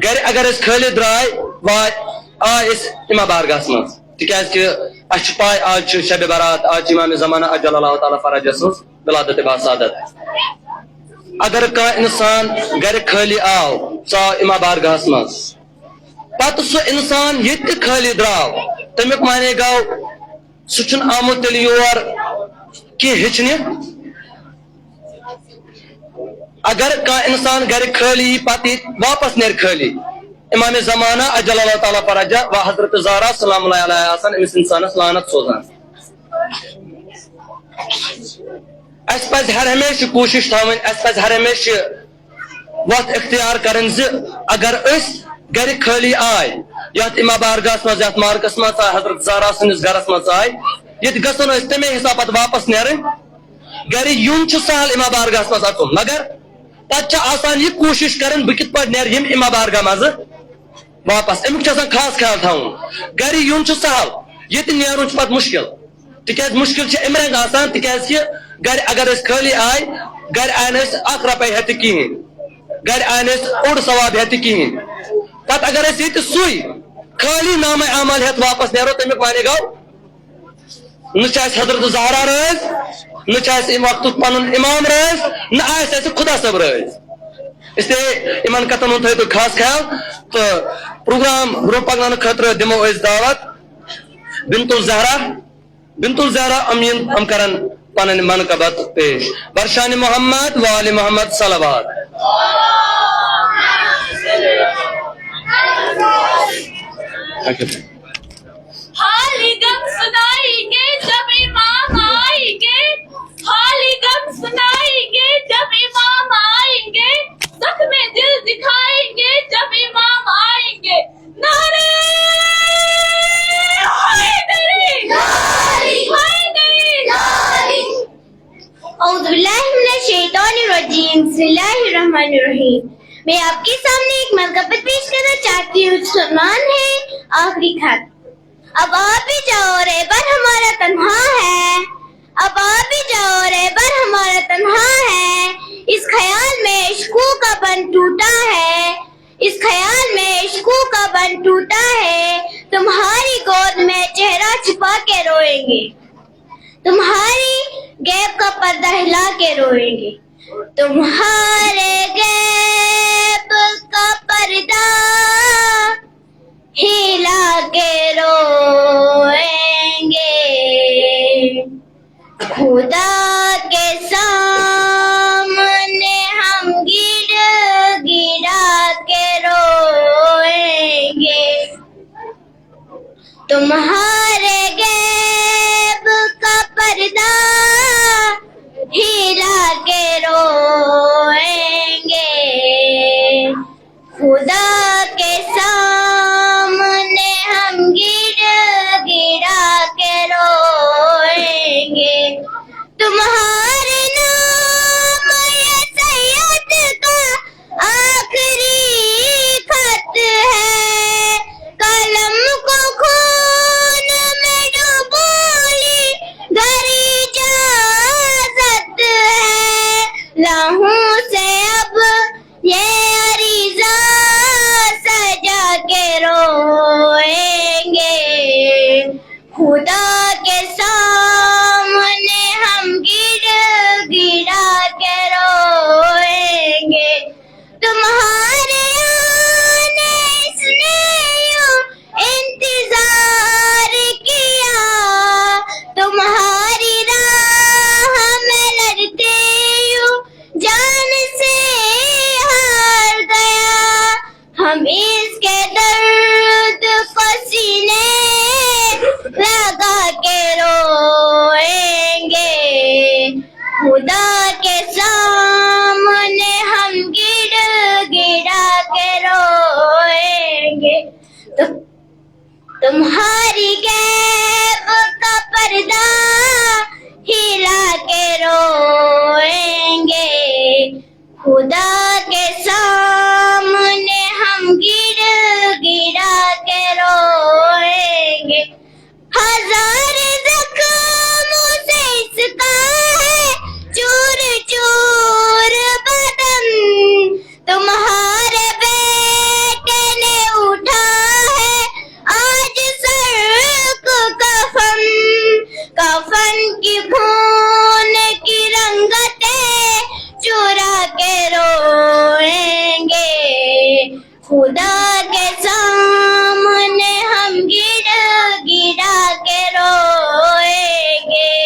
گرِ اگر أسۍ خٲلی درٛاے، واتۍ، آے أسۍ اِمام بارگاہَس منٛز، تِکیٛازِ کہِ اَسہِ چھِ پَے آز چھُ شبِ برات، آز چھُ امام زمانہ عجل اللہ تعالیٰ فرجہ سٕنٛز ولادت باسعادت۔ اگر کانٛہہ اِنسان گرِ خٲلی آو، ژاو اِمام بارگاہَس منٛز، پَتہٕ سُہ اِنسان ییٚتہِ تہِ خٲلی درٛاو، تَمیُک معنی گوٚو سُہ چھُنہٕ آمُت تیٚلہِ یور کینٛہہ ہیٚچھنہِ۔ اگر کانٛہہ اِنسان گرِ خٲلی یی، پتہٕ ییٚتہِ واپس نیرِ خٲلی، امام زمانہ عجل اللہ تعالیٰ فرجہ و حضرت زہرا سلام اللہ علیہا آسان أمِس اِنسانَس لعنت سوزان۔ اَسہِ پَزِ ہر ہمیشہٕ کوٗشِش تھاوٕنۍ، اَسہِ پَزِ ہر ہمیشہٕ وَتھ اختیار کَرٕنۍ زِ اگر أسۍ گرِ خٲلی آے، یَتھ اِمام بارگاہَس منٛز، یَتھ مارکَس منٛز آے، حضرت زہرا سٕنٛدِس گرَس منٛز آے، ییٚتہِ گژھو نہٕ أسۍ تَمے حساب پَتہٕ واپس نیرٕنۍ۔ گرِ یُن چھُ سہل اِمام بارگاہَس منٛز اَژُن، مگر پَتہٕ چھِ آسان یہِ کوٗشِش کَرٕنۍ بہٕ کِتھ پٲٹھۍ نیرٕ ییٚمہِ اِمام بارگاہ منٛزٕ واپس۔ اَمیُک چھُ آسان خاص خیال تھاوُن۔ گرِ یُن چھُ سہل، ییٚتہِ نیرُن چھُ پَتہٕ مُشکِل۔ تِکیٛازِ مُشکِل چھِ اَمہِ رنٛگہٕ آسان، تِکیٛازِ کہِ گرِ اگر أسۍ خٲلی آے، گرِ آے نہٕ أسۍ اَکھ رۄپَے ہٮ۪تھ تہِ کِہیٖنۍ، گرِ آے نہٕ أسۍ اوٚڑ ثواب ہٮ۪تھ تہِ کِہیٖنۍ۔ پَتہٕ اگر أسۍ ییٚتہِ سُے خٲلی نامہ اعمال ہٮ۪تھ واپس نیرو، تَمیُک معنی گوٚو نہ چھِ اَسہِ حضرت زہرا رٲضۍ، نہ چھِ اَسہِ اَمہِ وقتُک پَنُن اِمام رٲضۍ، نہ آسہِ اَسہِ خۄدا صٲب رٲضۍ۔ اس لیے یِمَن کَتھَن ہُنٛد تھٲیِو تُہۍ خاص خیال۔ تہٕ پروگرام برٛونٛہہ پَکناونہٕ خٲطرٕ دِمو أسۍ دعوت بنت الزہرا، بنت الزہرا یِم یِن، یِم کَرَن پَنٕنۍ منقبت پیش۔ برشان محمد و آل محمد صلوات۔ حالی غم سنائیں گے جب امام آئیں گے، حالی غم سنائیں گے جب امام آئیں گے، بسم اللہ الرحمن الرحیم۔ میں آپ کے سامنے ایک ملکہ پت پیش کرنا چاہتی ہوں، عنوان ہے آخری خط۔ اب آ بھی جاؤ رہبر ہمارا تنہا ہے، اب آ بھی جاؤ رہبر ہمارا تنہا ہے، اس خیال میں عشقوں کا بند ٹوٹا ہے، اس خیال میں عشقوں کا بند ٹوٹا ہے، تمہاری گود میں چہرہ چھپا کے روئیں گے، تمہاری غیب کا پردہ ہلا کے روئیں گے، تمہارے غیب کا پردہ ہلا کے روئیں گے، خدا کے سامنے ہم گڑ گڑا کے روئیں گے، تمہارے غیب کا پردہ ہلا کے روئیں گے، خدا کے سامنے ہم گڑ گڑا کے روئیں گے، تمہارے نام یہ سید کا آخری خط ہے، قلم کو خون میں ڈبو لے گر اجازت ہے، لہو سے اب یہ عریضہ سجا کے روئیں گے، خدا کے سامنے ہم گڑ گڑا کے روئیں گے، تمہارے آنے اس نے یوں انتظار کیا، تمہاری راہ میں لڑتے یوں جان سے ہار گیا، ہم اس کے درد کو سینے لگا کے روئیں گے، خدا کے سامنے ہم گڑ گڑا کے روئیں گے، تم تمہاری غیب کا پردہ ہلا کے روئیں گے، خدا کے سامنے ہم گڑ گڑا کے روئیں گے، ہزار زخموں سے اس کا ہے چور چور بدن، تمہارے بیٹے نے اٹھا ہے آج سر کو کفن، کفن کی خون کی رنگتیں چرا کے روئیں گے، خدا کے سامنے ہم گڑ گڑا کے روئیں گے،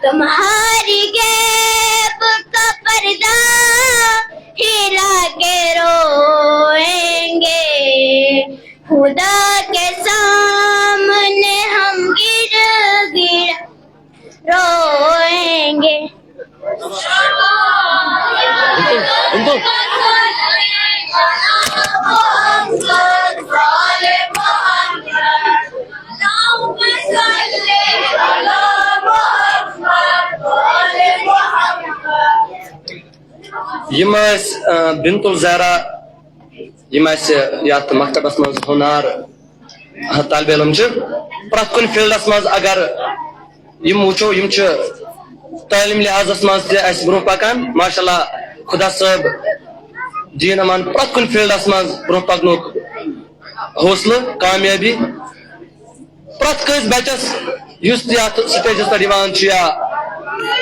تمہاری غیب کا پردہ ہلا کے روئیں گے، خدا کے سامنے ہم گڑ گڑا روئیں گے۔ یِم ٲسۍ، آ، بنت الزہرا، یِم اَسہِ یَتھ مکتبَس منٛز ہُنار طالب علم چھِ، پرٛٮ۪تھ کُنہِ فیٖلڈَس منٛز اگر یِم وٕچھو، یِم چھِ تعلیٖم لحاظَس منٛز تہِ اَسہِ برٛونٛہہ پَکان۔ ماشاء اللہ، خۄدا صٲب دِیِن یِمَن پرٛٮ۪تھ کُنہِ فیٖلڈَس منٛز برٛونٛہہ پَکنُک حوصلہٕ، کامیٲبی۔ پرٛٮ۪تھ کٲنٛسہِ بَچَس یُس تہِ یَتھ سٹیجَس پٮ۪ٹھ یِوان چھُ یا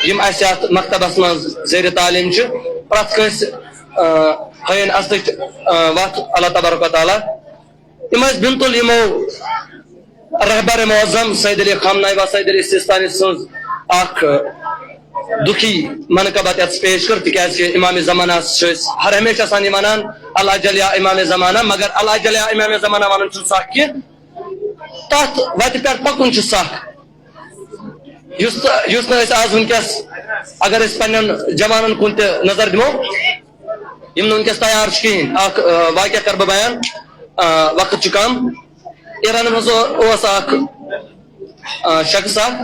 یِم اَسہِ یَتھ مکتبَس منٛز زیرِ تعلیٖم چھِ، پرٛٮ۪تھ کٲنٛسہِ، آ، ہٲیِن اَصلٕچ، آ، وَتھ اللہ تبارک و تعالیٰ۔ یِم ٲسۍ بِنتُل یِمو رہبر معظم سید علی خامنائی و سید علی سیستانی سٕنٛز اکھ دُکھی منقبت یَتھ پیش کٔر، تِکیٛازِ کہِ امام زمانہ چھِ أسۍ ہر ہمیشہ آسان یہِ وَنان، الاجل یا امام زمانہ، مگر الاجل یا امام زمانہ وَنُن چھُنہٕ سَکھ کینٛہہ۔ تَتھ وَتہِ پٮ۪ٹھ پَکُن چھُ سَکھ۔ یُس تہٕ، یُس نہٕ أسۍ آز وٕنکیٚس، اگر أسۍ پننٮ۪ن جوانن کُن تہِ نظر دِمو، یِم نہٕ وٕنکیٚس تیار چھِ کِہیٖنۍ۔ اکھ، آ، واقعہ کرٕ بہٕ بیان، آ، وقت چھُ کم۔ ایرانس منٛز او-، اوس اکھ، آ، شخص اکھ،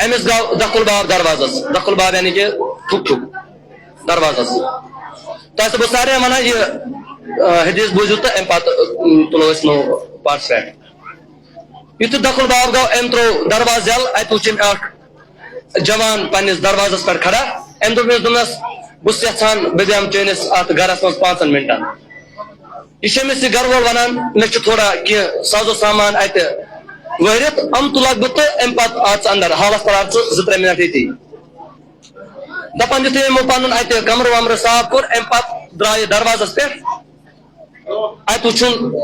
أمِس گوٚو دخل باب دروازس، دخل باب یعنی کہِ ٹھُک ٹھُک۔ دروازس۔ تۄہہِ ٲسٕس بہٕ سارنٕے ونان، یہِ، آ، حدیث بوٗزِو تہٕ امہِ پتہٕ، آ، تُلو أسۍ نوٚو پارٹ سٹارٹ۔ یُتھُے دخل باب گوٚو، أمۍ ترٛوو دروازٕ یَلہٕ، اَتہِ وُچھ أمۍ اکھ جوان پننِس دروازس پٮ۪ٹھ کھڑا۔ أمۍ دوٚپ أمِس، دوٚپنس، "بہٕ چھُس یژھان، بہٕ بیٚہمہٕ چٲنِس اتھ گرس منٛز پانٛژن منٹن۔" یہِ چھُ أمِس یہِ گرٕ وول ونان، "مےٚ چھُ تھوڑا کینٛہہ ساز و سامان اتہِ وٲرِتھ، یِم تُلکھ بہٕ تہٕ امہِ پتہٕ آر ژٕ اندر، حالس پرار ژٕ زٕ ترٛےٚ منٹ ییٚتی۔" دپان یُتھُے یِمو پنُن اتہِ کمرٕ ومرٕ صاف کوٚر، امہِ پتہٕ درٛاو یہِ دروازس پٮ۪ٹھ۔ اتہِ وُچھُن،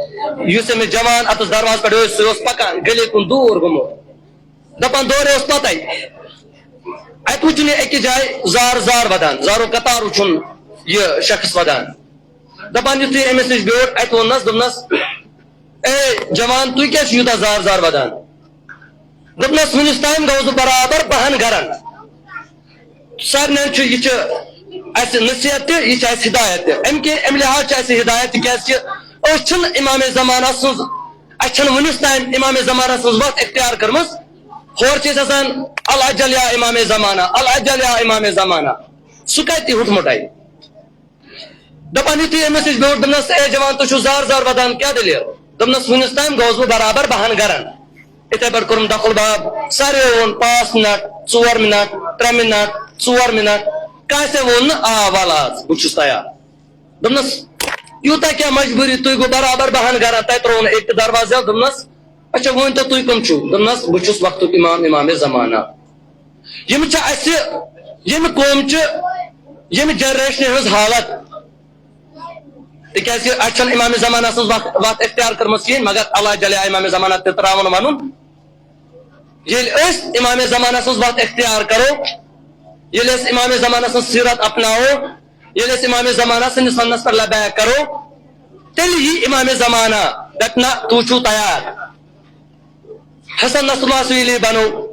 یُس أمِس جوان اتس دروازس پٮ۪ٹھ اوس، سُہ اوس پکان گلی کُن دوٗر گوٚمُت۔ دپان دورے اوس پتے۔ اتہِ وُچھُن یہِ أکِس جایہِ زار زار ودان، زارو قطار وُچھُن یہِ شخص ودان۔ دپان یُتھُے أمِس نِش بیوٗٹھ، اتہِ ووٚننس، دوٚپنس، "اے جوان، تُہۍ کیٛازِ چھِو یوٗتاہ زار زار ودان؟" دوٚپنس، "وُنِس تام گوٚوُس بہٕ برابر بہن گرن۔" سارنٕے چھُ، یہِ چھُ اَسہِ نصیحت تہِ، یہِ چھِ اَسہِ ہدایت تہِ۔ اَمہِ کہِ، اَمہِ لحاظ چھِ اَسہِ ہدایت، تِکیٛازِ کہِ أسۍ چھِنہٕ امام زمانہ سٕنٛز، اَسہِ چھَنہٕ وُنِس تام امام زمانہ سٕنٛز وَتھ اختیار کٔرمٕژ۔ ہورٕ چھِ أسۍ آسان، "العجل یا امام زمانہ، العجل یا امام زمانہ۔" سُہ کَتہِ ہُٹھ مُٹے؟ دپان یُتھُے أمِس نِش بیوٗٹھ، دوٚپنس، "اے جوان، تُہۍ چھِو زار زار ودان، کیٛاہ دٔلیٖل؟" دوٚپنس، "وُنِس تام گوٚوُس بہٕ برابر بہن گرن۔" یِتھے پٲٹھۍ کوٚرُن دخل باب، ساروِیو ووٚن پانٛژھ منٹ، ژور منٹ، ترٛےٚ منٹ، ژور منٹ، کٲنٛسے ووٚن نہٕ، "آ، ول آز، بہٕ چھُس تیار۔" دوٚپنس، "یوٗتاہ کیٛاہ مجبوٗری، تُہۍ گوٚو برابر بہن گرن، تۄہہِ ترٛوو نہٕ أکۍ تہِ دروازٕ یَلہٕ۔" دوٚپنس، "اچھا، ؤنۍ تو، تُہۍ کٕم چھِو؟" دوٚپنس، "بہٕ چھُس وقتُک امام، امام زمانہ۔" یِم چھِ اَسہِ، ییٚمہِ قومچہِ، ییٚمہِ جنریشنہِ ہٕنٛز حالت۔ تِکیٛازِ اَسہِ چھَنہٕ امام زمانہ سٕنٛز وق-، وَتھ اختیار کٔرمٕژ کِہیٖنۍ، مگر اللہ جل یا امام زمانہ تہِ ترٛاوُن وَنُن۔ ییٚلہِ أسۍ امام زمانہ سٕنٛز وَتھ اختیار کَرو، ییٚلہِ أسۍ امام زمانہ سٕنٛز سیٖرت اپناوو، ییٚلہِ أسۍ امام زمانہ سٕنٛدِس وَننَس پٮ۪ٹھ لبیک کَرو، تیٚلہِ یی امام زمانہ دَپہِ، "نہ، تُہۍ چھِو تیار۔" حسن نصراللہ سویلی بنو،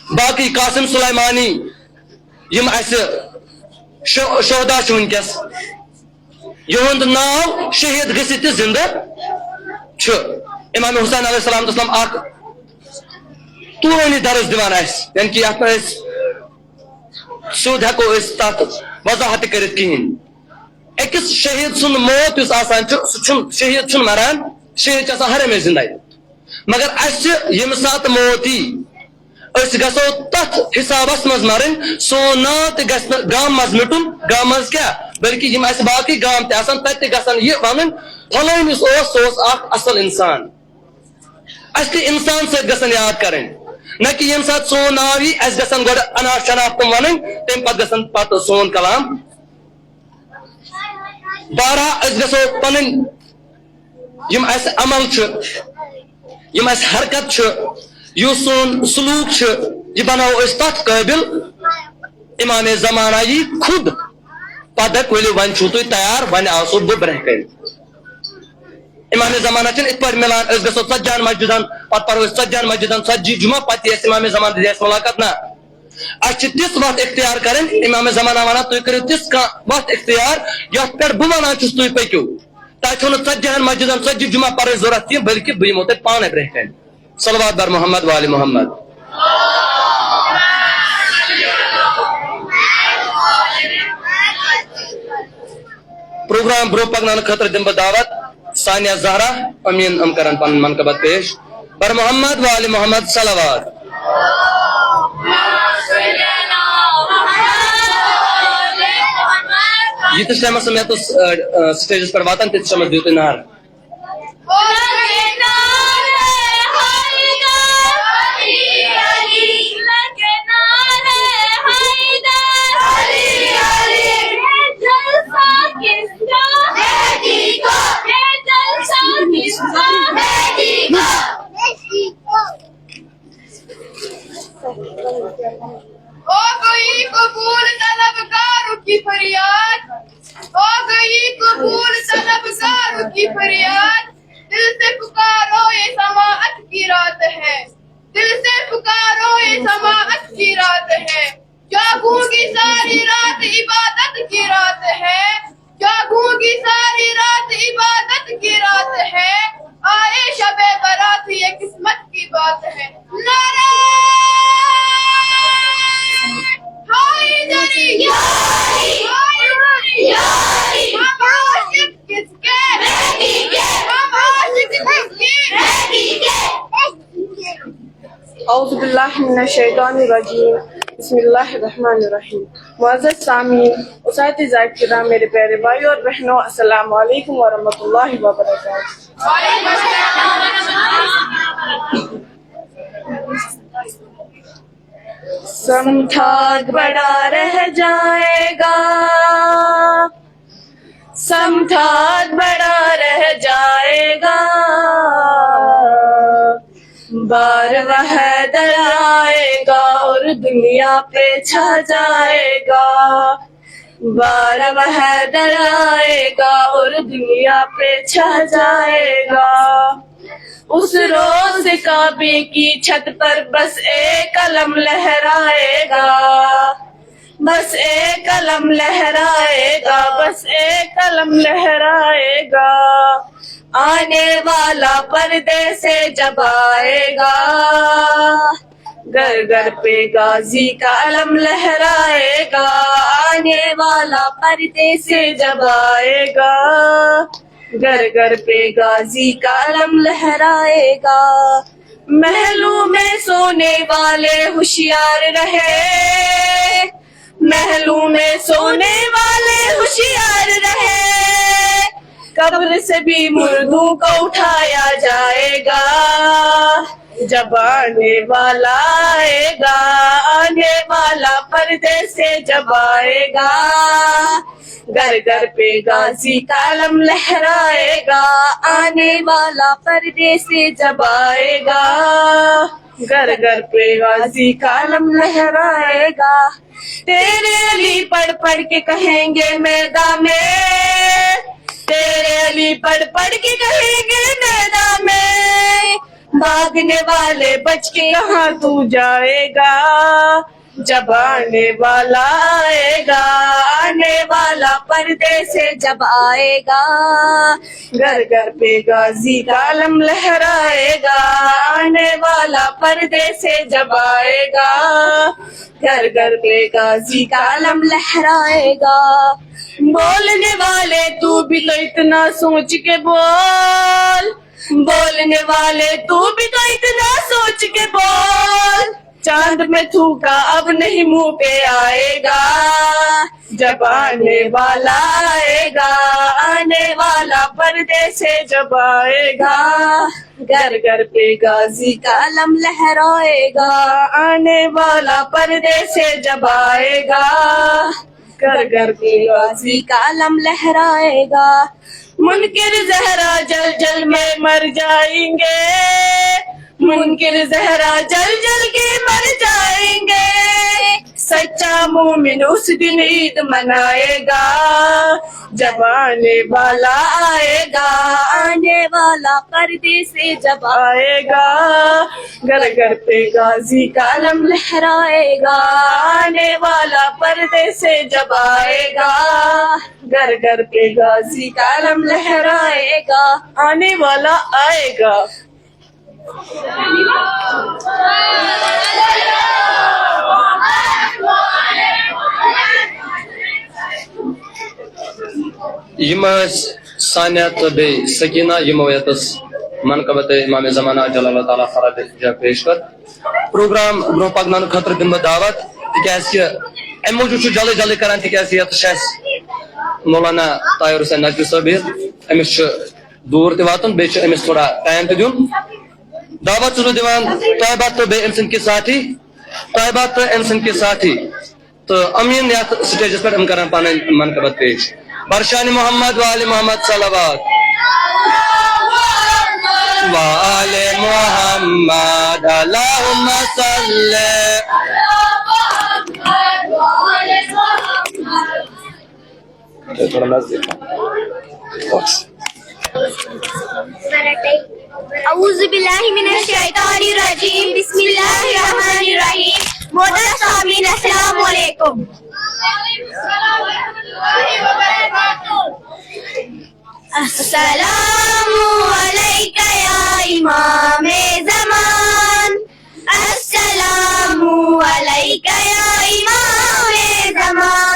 باقی قاسم سلیمانی، یِم اسہِ شہ-، شہدا چھِ وٕنکیٚس، یِہُنٛد ناو شہید گٔژھِتھ تہِ زندٕ چھُ۔ امام حسین علیہ السلام تسلم اکھ طولٲنی درس دِوان اسہِ، یعنی کہِ یتھ منٛز أسۍ سیوٚد ہٮ۪کو أسۍ تتھ وضاحت تہِ کٔرِتھ کِہیٖنۍ۔ أکِس شہیٖد سُنٛد موت یُس آسان چھُ، سُہ چھُنہٕ، شہیٖد چھُنہٕ مران، شہیٖد چھُ آسان ہر ہمیشہِ زِندَے۔ مگر اَسہِ ییٚمہِ ساتہٕ موت یی، أسۍ گژھو تَتھ حسابَس منٛز مَرٕنۍ، سون ناو تہِ گژھِ نہٕ گامہٕ منٛز مِٹُن۔ گامہٕ منٛز کیٛاہ، بلکہِ یِم اَسہِ باقٕے گام تہِ آسَن، تَتہِ تہِ گژھن یہِ وَنٕنۍ، "فلٲنِس اوس، سُہ اوس اَکھ اَصٕل اِنسان۔" اَسہِ تہِ اِنسان سۭتۍ گژھن یاد کَرٕنۍ، نہ کہِ ییٚمہِ ساتہٕ سون ناو یی، اَسہِ گژھن گۄڈٕ اَناٹھ شناٹھ تِم وَنٕنۍ، تَمہِ پَتہٕ گژھن پَتہٕ سون کلام۔ بارہ، أسۍ گژھو پنٕنۍ یِم اسہِ عمل چھِ، یِم اسہِ حرکت چھِ، یُس سون سلوک چھُ، یہِ بناوو أسۍ تتھ قٲبل۔ امام زمانہ یی خود، پتہٕ دپہِ، "ؤلِو، وۄنۍ چھِو تُہۍ تیار، وۄنۍ آسو بہٕ برٛونٛہہ کنہِ۔" امام زمانہ چھِنہٕ اِتھ پٲٹھۍ مِلان، أسۍ گژھو ژتجی ہن مسجدن، پتہٕ پرو أسۍ ژتجی ہن مسجدن ژتجی جمعہ، پتہٕ یی اسہِ امام زمانہ دِتھ اسہِ ملاقات، نہ۔ اسہِ چھِ تِژھ وتھ اختیار کرٕنۍ، امام زمانہ ونان، تُہۍ کٔرِو تِژھ کانٛہہ وتھ اختیار، یتھ پٮ۪ٹھ بہٕ ونان چھُس، تُہۍ پٔکِو۔ تۄہہِ چھو نہٕ ژتجی ہن مسجدن ژتجی جمعہ پرٕنۍ ضروٗرت کینٛہہ، بلکہِ بہٕ یِمو تۄہہِ پانے برٛونٛہہ کنہِ۔ صلوات بر محمد وآل محمد۔ پروگرام برٛونٛہہ پکناونہٕ خٲطرٕ دِمہٕ بہٕ دعوت ثانیہ زہرا امین، یِم کرن پنٕنۍ منقبت پیش۔ بر محمد وآل محمد صلوات۔ ییٖتِس ٹایمس مےٚ تُس، آ، آ، سٹیجس پٮ۪ٹھ واتان، تیٖتِس ٹایمس دِیِو تُہۍ نعرٕ۔ ہو گئی قبول طلبگاروں کی فریاد، ہو گئی قبول طلبگاروں کی فریاد۔ دل سے پکارو، یہ سماعت کی رات ہے، دل سے پکارو، یہ سماعت کی رات ہے۔ جاگوں گی ساری رات، عبادت کی رات ہے، جاگوں گی ساری رات، عبادت کی رات ہے۔ آئے شب برات، یہ قسمت کی بات ہے۔ نعرہ حیدری، یاری، یاری، یاری۔ محبت کس کے؟ بیٹی کے۔ محبت کس کے؟ بیٹی کے۔ اعوذ باللہ من الشیطان الرجیم۔ بسم اللہ الرحمن الرحیم۔ معزز سامعین، اساتذہ کرام، میرے پیارے بھائی اور بہنوں، السلام علیکم ورحمۃ اللہ وبرکاتہ۔ سمتھاگ بڑا رہ جائے گا، سمتھاگ بڑا رہ جائے گا، بار وحدت آئے گا اور دنیا پہ چھا جائے گا، بار وحدت آئے گا اور دنیا پہ چھا جائے گا۔ اس روز کعبے کی چھت پر بس ایک علم لہرائے گا، بس ایک علم لہرائے گا، بس ایک علم لہرائے گا۔ آنے والا پردے سے جب آئے گا، گھر گھر پہ غازی کا علم لہرائے گا۔ آنے والا پردے سے جب آئے گا، گھر گھر پہ غازی کا علم لہرائے گا۔ محلوں میں سونے والے ہوشیار رہے، محلوں میں سونے والے ہوشیار رہے، قبر سے بھی مردوں کو اٹھایا جائے گا۔ جب آنے والا آئے گا، آنے والا پردے سے جب آئے گا، گھر گھر پہ غازی کا علم لہرائے گا، آنے والا پردے سے جب آئے گا، گھر گھر پہ غازی کا علم لہرائے گا۔ تیرے علی پڑھ پڑھ کے کہیں گے میدان میں، تیرے علی پڑھ پڑھ کے کہیں گے میدان میں، بھاگنے والے بچ کے کہاں تو جائے گا۔ جب آنے والا آئے گا، آنے والا پردے سے جب آئے گا، گھر گھر پہ غازی کا علم لہرائے گا۔ آنے والا پردے سے جب آئے گا، گھر گھر پہ غازی کا علم لہرائے گا۔ بولنے والے تو بھی تو اتنا سوچ کے بول، بولنے والے تو بھی تو اتنا سوچ کے بول، چاند میں تھوکا اب نہیں منہ پہ آئے گا۔ جب آنے والا آئے گا، آنے والا پردے سے جب آئے گا، گھر گھر پہ غازی کا علم لہرائے گا۔ آنے والا پردے سے جب آئے گا، گھر گھر پہ غازی کا علم لہرائے گا۔ منکر زہرا جل جل میں مر جائیں گے، منکر زہرا جل جل کے مر جائیں گے۔ سچا مومن اس دن عید منائے گا، جب آنے والا آئے گا، آنے والا پردے سے جب آئے گا، گھر گھر پہ غازی کا علم لہرائے گا۔ آنے والا پردے سے جب آئے گا، گھر گھر پہ غازی کا علم لہرائے گا۔ آنے والا آئے گا۔ یِم ٲسۍ سانیہ تہٕ بیٚیہِ سکینہ، یِمو ییٚتس منقبت امام زمانہ عجل اللہ تعالیٰ فرجہ پیش کٔر۔ پروگرام برونٛہہ پکناونہٕ خٲطرٕ دِمہٕ بہٕ دعوت، تِکیازِ کہِ امہِ موٗجوٗب چھُ جلدی جلدی کران، تِکیازِ ییٚتس چھِ اسہِ مولانا طاہر حسین نجفی صٲب یِتھ، أمِس چھُ دوٗر تہِ واتُن، بیٚیہِ چھُ أمِس تھوڑا ٹایم تہِ دیُن۔ دعوت چھُس بہٕ دِوان طیبہ تہٕ بیٚیہِ أمۍ سٕنٛدۍ کہِ ساتھی، طیبہ تہٕ أمۍ سٕنٛدۍ کہِ ساتھی۔ تہٕ یِم یِن یتھ سٹیجس پٮ۪ٹھ، یِم کرن پنٕنۍ منقبت پیش۔ برشان محمد وآل محمد صلوات۔ وآل محمد اللہم صل۔ تھوڑا نزدیک۔ بس۔ اعوذ باللہ من الشیطان الرجیم، بسم اللہ الرحمن الرحیم۔ محترم سامعین، السلام علیکم۔ السلام علیک یا امام زمان، السلام علیک یا امام زمان۔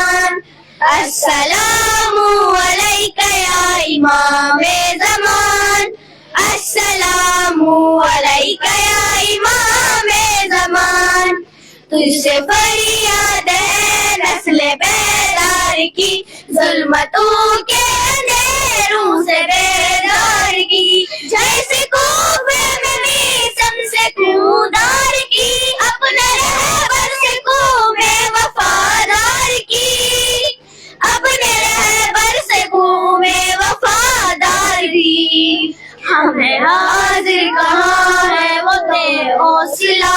السلام عليك يا إمام زمان، السلام عليك يا إمام زمان. تجھ سے فریاد ہے نسل بیدار کی، ظلمتوں کے اندھیروں سے بیدار کی، جیسے کوفے میں میثم سے کودار کی، اپنے رہبر سے قوم وفادار کی، اپنے رہبر سے قوم وفادار کی. ہمیں حاضر کہاں ہے وہ تیرے حوصلہ.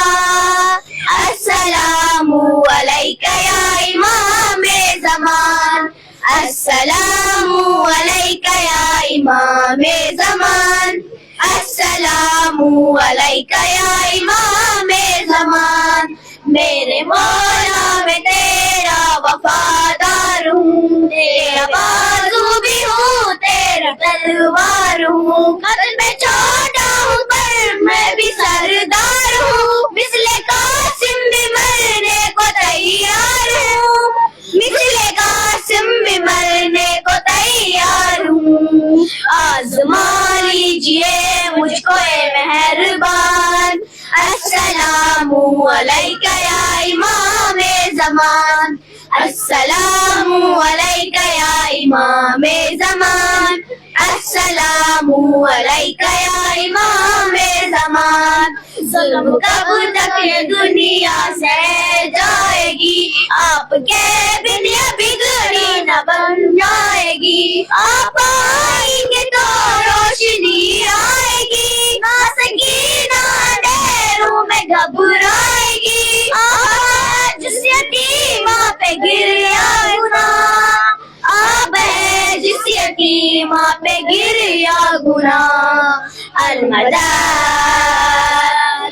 السلام عليك يا إمام زمان، السلام عليك يا إمام زمان، السلام عليك يا إمام زمان. میرے مولا، میں تیرا وفادار ہوں، تیرا بازو بھی ہوں، تیرا تلوار ہوں. قد میں چھوٹا ہوں پر میں بھی سردار ہوں، مثل قاسم بھی مرنے کو تیار ہوں، مثل قاسم بھی مرنے کو تیار ہوں. آزما لیجیے مجھ کو اے مہربان. السلام عليك يا إمام زمان، السلام عليك يا إمام زمان، السلام عليك يا إمام زمان. ظلم کب تک یہ دنیا سہ جائے گی، آپ کے بن یہ بگڑی نہ بن جائے گی. آپ آئیں گے تو روشنی آئے گی، نہ سکینہ اندھیروں میں گھبرائے گی. آج اس یتیمہ پہ گریا گناہ، آپ ہے جس یتیمہ پہ گریا گناہ. المدد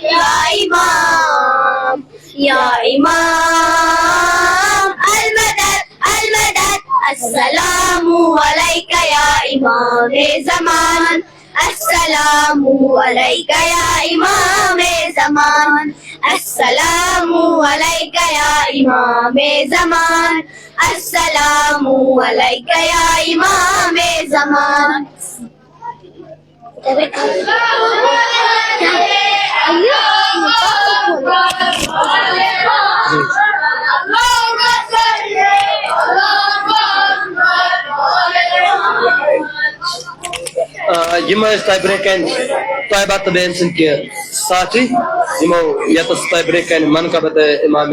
یا امام، یا امام، المدد، المدد. السلام عليك يا إمام زمان، السلام عليك يا إمام زمان، السلام عليك يا إمام زمان، السلام عليك يا إمام زمان. آ، یِم ٲسۍ تۄہہِ برٛونٛہہ کَنہِ طیبہ تہٕ بیٚیہِ أمۍ سٕنٛدۍ کینٛہہ ساتھی، یِمو ییٚتَس تۄہہِ برٛونٛہہ کَنہِ منقبت امام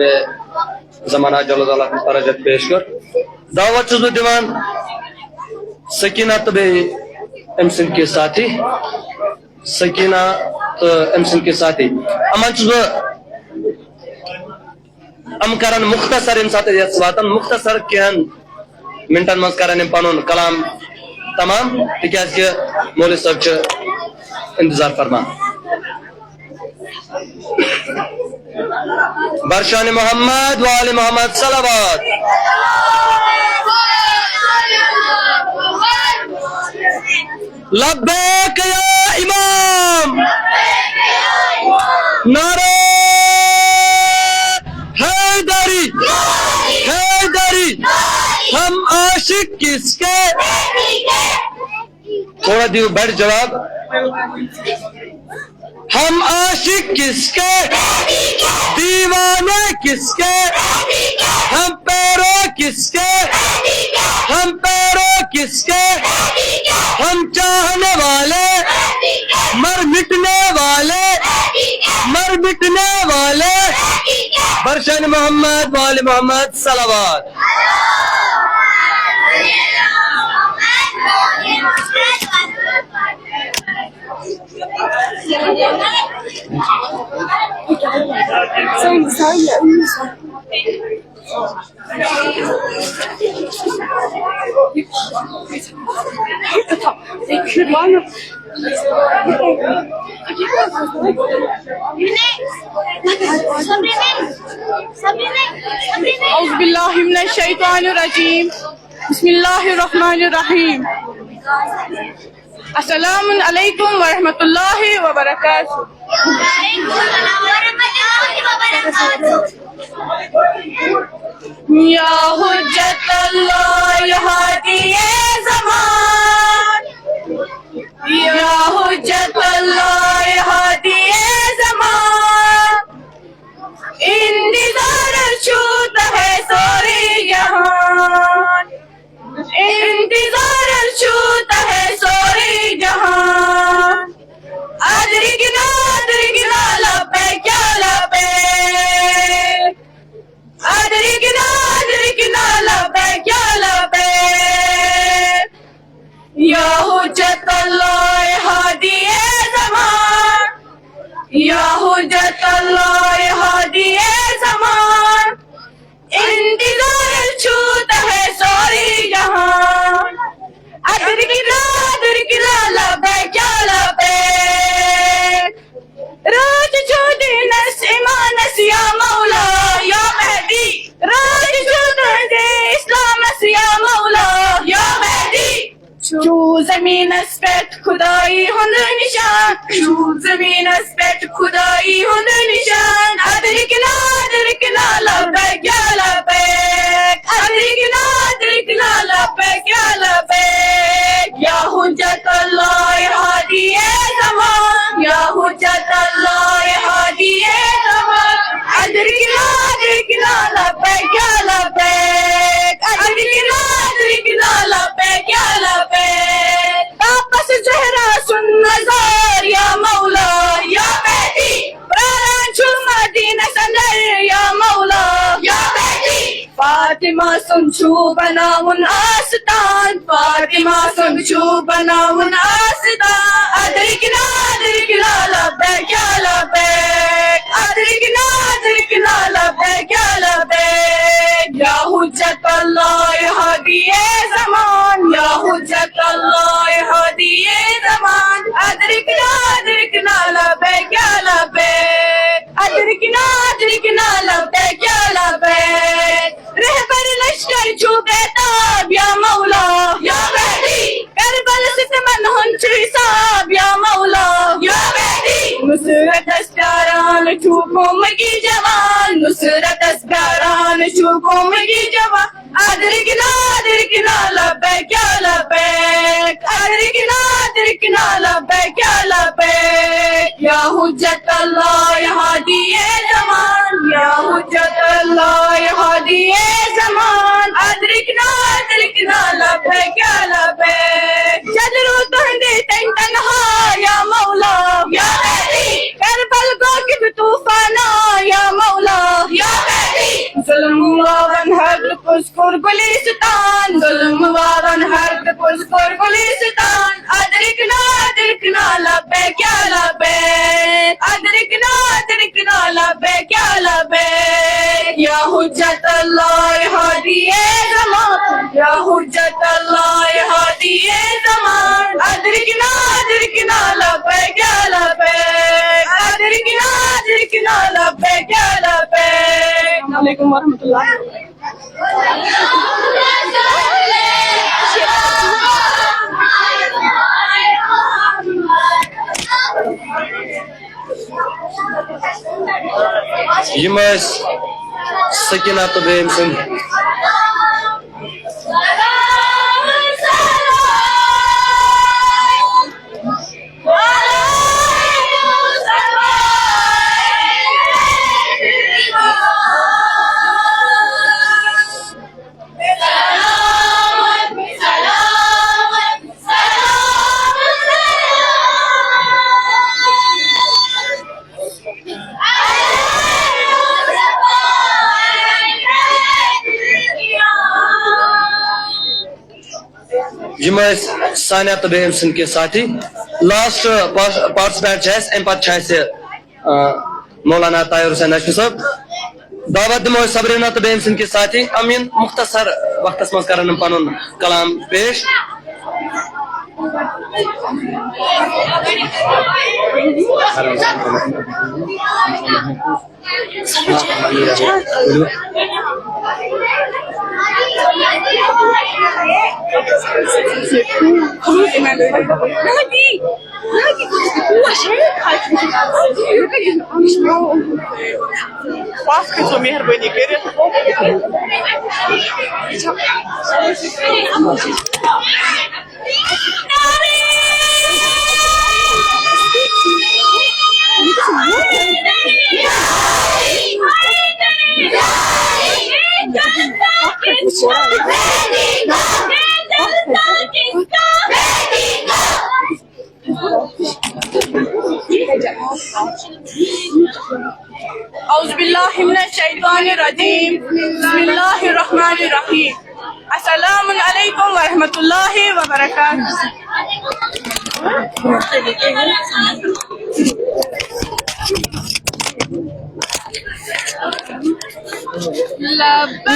زمانہ جل جلالہ درجت پیش کٔر۔ دعوت چھُس بہٕ دِوان سکینہ تہٕ بیٚیہِ أمۍ سٕنٛدۍ کینٛہہ ساتھی، سکینہ تہٕ أمۍ سٕنٛدۍ کینٛہہ ساتھی۔ یِمَن چھُس بہٕ یِم کرن مختصر، ییٚمہِ ساتہٕ أسۍ یَتھ واتن، مختصر کینٛہن منٹن منٛز کرن یِم پنُن کلام تمام، تِکیازِ کہِ مولوی صٲب چھِ انتظار فرمان۔ برشان محمد وآل محمد صلوات۔ لبیک یا امام، نعرہ حیدری، حیدری، ہم عاشق کس کے؟ تھوڑا دیو بڑ جواب۔ ہم عاشق کس کے؟ دیوانے کس کے؟ ہم پیرو کس کے؟ ہم پیرو کس کے؟ ہم چاہنے والے، مر مٹنے والے، مر مٹنے والے۔ برشان محمد وآل محمد صلوات۔ أعوذ بالله من الشيطان الرجيم. بسم الله الرحمن الرحيم. السلام عليكم ورحمة الله وبركاته. یا حجت اللہ، یا ہادی زمان، یا حجت اللہ، یا ہادی زمان، انتظار چھوت ہے سوری جہان، انتظار چھوت ہے سوری جہان۔ ادرکنا، ادرکنا، لبیک یا لبیک۔ ادرکنا، ادرکنا، لبیک یا لبیک۔ یا حجت اللہ، ہادی زمان، یا حجت اللہ، ہادی زمان، انتظار چھوت ہے سوری جہان۔ ادرکنا، ادرکنا، لبیک یا لبیک۔ راج چھُ دیٖنس ایمانس یا مولا یا مہدی۔ راج چھُ تُہنٛدِ اسلامس یا مولا یا مہدی۔ چھُ زمینس پٮ۪ٹھ خدائی ہُنٛد نشان۔ چھُ زمینس پٮ۪ٹھ خدائی ہُنٛد نشان۔ ادرکنا، ادرکنا، لبیک یا لبیک۔ ادرکنا، ادرکنا، لبیک یا لبیک۔ یا حجت اللہ، ہادی زمان، یا حجت اللہ، ہادی زمان۔ ادرکنا، ادرکنا، لبیک یا لبیک۔ ادرکنا، ادرکنا، لبیک یا لبیک۔ تاپس زہرا سُنٛد مزار یا مولا یا مہدی۔ پراران چھُ مدینس اندر یا مولا یا مہدی۔ فاطمہ سُنٛد چھُ بناوُن آستان، فاطمہ سُنٛد چھُ بناوُن آستان۔ ادرکنا، ادرکنا، لبیک یا لبیک۔ ادرکنا، ادرکنا، لبیک یا لبیک۔ یا حجت اللہ، ہادی زمان، یا حجت اللہ، ہادی زمان۔ ادرکنا، ادرکنا، لبیک یا لبیک۔ ادرکنا، ادرکنا، لبیک یا لبیک۔ رہبر لشکر چھُ بیتاب یا مولا یا مہدی۔ کربلس تمن ہُنٛد چھُ حساب یا مولا یا مہدی۔ نصرتس پیاران چھُ قومٕکی جوان، نصرتس پیاران چھُ قومٕکی جوان۔ ادرکنا، ادرکنا، لبیک یا لبیک۔ ادرکنا، ادرکنا، لبیک یا لبیک۔ یا حجت اللہ، ہادی زمان، یا حجت اللہ، ہادی زمان۔ ادرکنا، ادرکنا، لبیک یا لبیک۔ جدرو تہندِ تن تنہا یا مولا یا مہدی۔ کربل گوٚو کیُتھ طوفانا یا مولا یا مہدی۔ ظلم واون ہر پُز کوٚر گُلستان، ظلم واون ہر پُز کوٚر گُلستان۔ ادرکنا، ادرکنا، لبیک یا لبیک۔ ادرکنا، ادرکنا، لبیک یا لبیک۔ یا حجت اللہ، ہادی زمان، یا حجت اللہ، ہادی زمان۔ ادرکنا، ادرکنا، لبیک یا لبیک۔ ادرکنا، ادرکنا، لبیک یا لبیک۔ السلام علیکم ورحمۃ اللہ۔ یِم ٲسۍ سکینہ تہٕ بیٚیہِ أمۍ سٕنٛدۍ۔ یِم ٲسۍ سانیہ تہٕ بیٚیہِ أمۍ سٕنٛدۍ کینٛہہ ساتھی۔ لاسٹ پارٹسپینٹ چھِ اَسہِ، اَمہِ پَتہٕ چھِ اَسہِ، آ، مولانا طاہر حسین نقوی صٲب۔ دعوت دِمو أسۍ صبرینا تہٕ بیٚیہِ أمۍ سٕنٛدۍ کینٛہہ ساتھی۔ یِم یِن مختصر وقتس منٛز کرن یِم پنُن کلام پیش۔ پتھ کھٔسِو مہربٲنی کٔرِتھ۔ اعوذ باللہ من الشیطان الرجیم۔ بسم اللہ الرحمن الرحیم۔ السلام علیکم ورحمۃ اللہ وبرکاتہ۔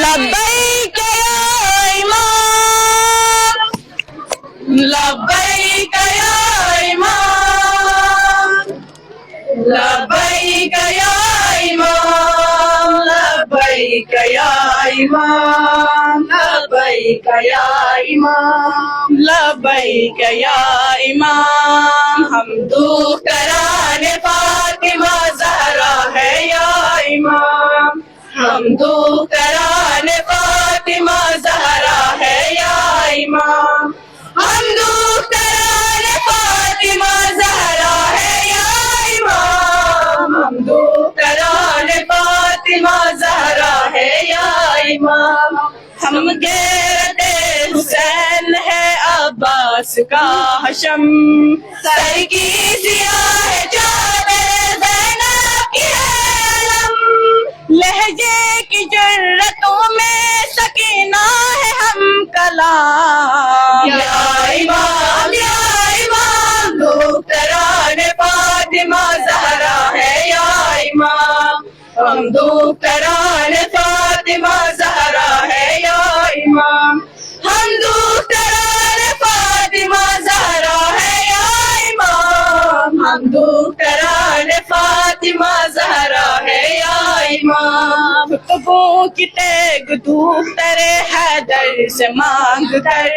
لبیک یا امام، لبیک یا امام، لبیک یا امام، لبیک یا امام، لبیک یا امام، لبیک یا امام۔ ہم دختران فاطمہ زہرا ہے یا امام، ہم دختران فاطمہ زہرا ہے یا امام، ہم دختران فاطمہ زہرا ہے یا امام، ہم دختران فاطمہ زہرا ہے یا امام۔ ہم غیرت حسین ہے عباس کا حشم، سر کی سیاہ چادر زینب کی ہے علم، لہجے کی جرتوں میں سکینہ ہے ہم کلام۔ یا امام، یا امام، دختران فاطمہ زہرا ہے یا امام، ہم دختران فاطمہ زہرا ہے یا امام، ہم دختران فاطمہ زہرا ہے یا امام، ہم دختران فاطمہ زہرا ہے یا امام۔ خطبوں کی تیگ دختر حیدر سے مانگ کر،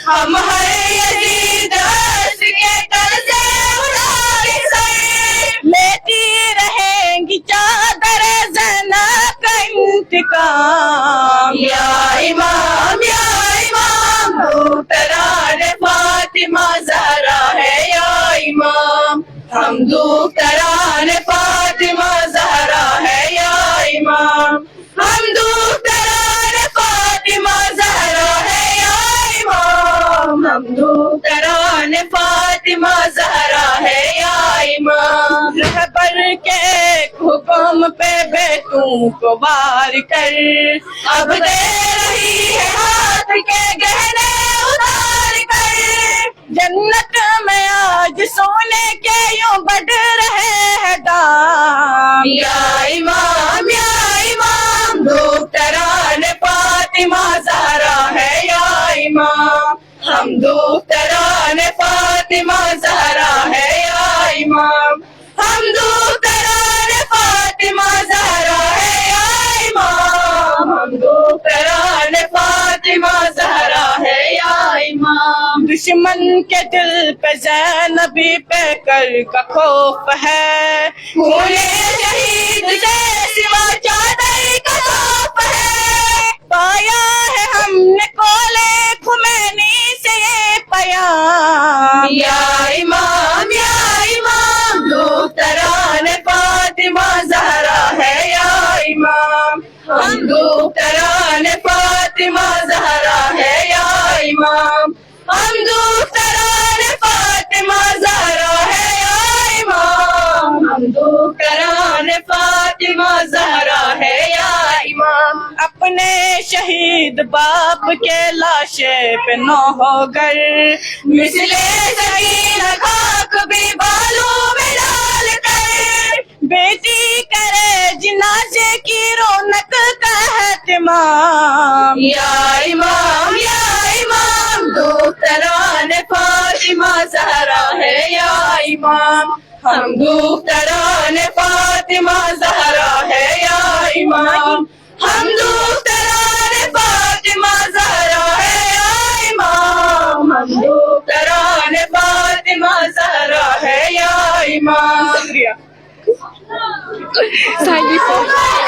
ہم ہر یزید عصر کے قرض اتار سر، لیتی رہیں گی چادر زینب کا انتقام۔ یا امام، یا امام، دختران فاطمہ زہرا ہے یا امام، ہم دختران فاطمہ زہرا ہے یا امام، ہم دختران فاطمہ زہرا ہے یا امام، ہم دختران فاطمہ زہرا ہے یا امام۔ رہبر کے ایک حکم پہ بیٹوں کو وار کر، اب دے رہی ہے ہاتھ کے گہنے اتار کر، جنت میں آج سونے کے یوں بڑھ رہے ہیں دام۔ یا امام، یا امام، دختران فاطمہ زہرا ہے یا امام، ہم دختران فاطمہ زہرا ہے یا امام، ہم دختران فاطمہ زہرا ہے یا امام، ہم دختران فاطمہ زہرا ہے یا امام۔ دشمن کے دل پہ زینبی پیکر کا خوف ہے، خون شہید سے سوا چادر کا خوف ہے، پایا ہے ہم نے قول خمینی سے یہ پیام۔ یا امام، یا امام، دختران فاطمہ زہرا ہے یا امام، ہم دختران فاطمہ زہرا ہے یا امام، ہم دختران فاطمہ زہرا ہے یا امام، ہم دختران فاطمہ زہرا ہے یا امام۔ اپنے شہید باپ کے لاشے پہ نوحہ گر، مثل سکینہ خاک بھی بالوں میں ڈال کر، بیٹی کرے جنازے کی رونق کا اہتمام۔ یا امام، یا امام، دختران فاطمہ زہرا ہے یا امام، ہم دختران فاطمہ زہرا ہے یا امام، ہم دختران فاطمہ زہرا ہے یا امام، ہم دختران فاطمہ زہرا سانہِ پٲٹھۍ۔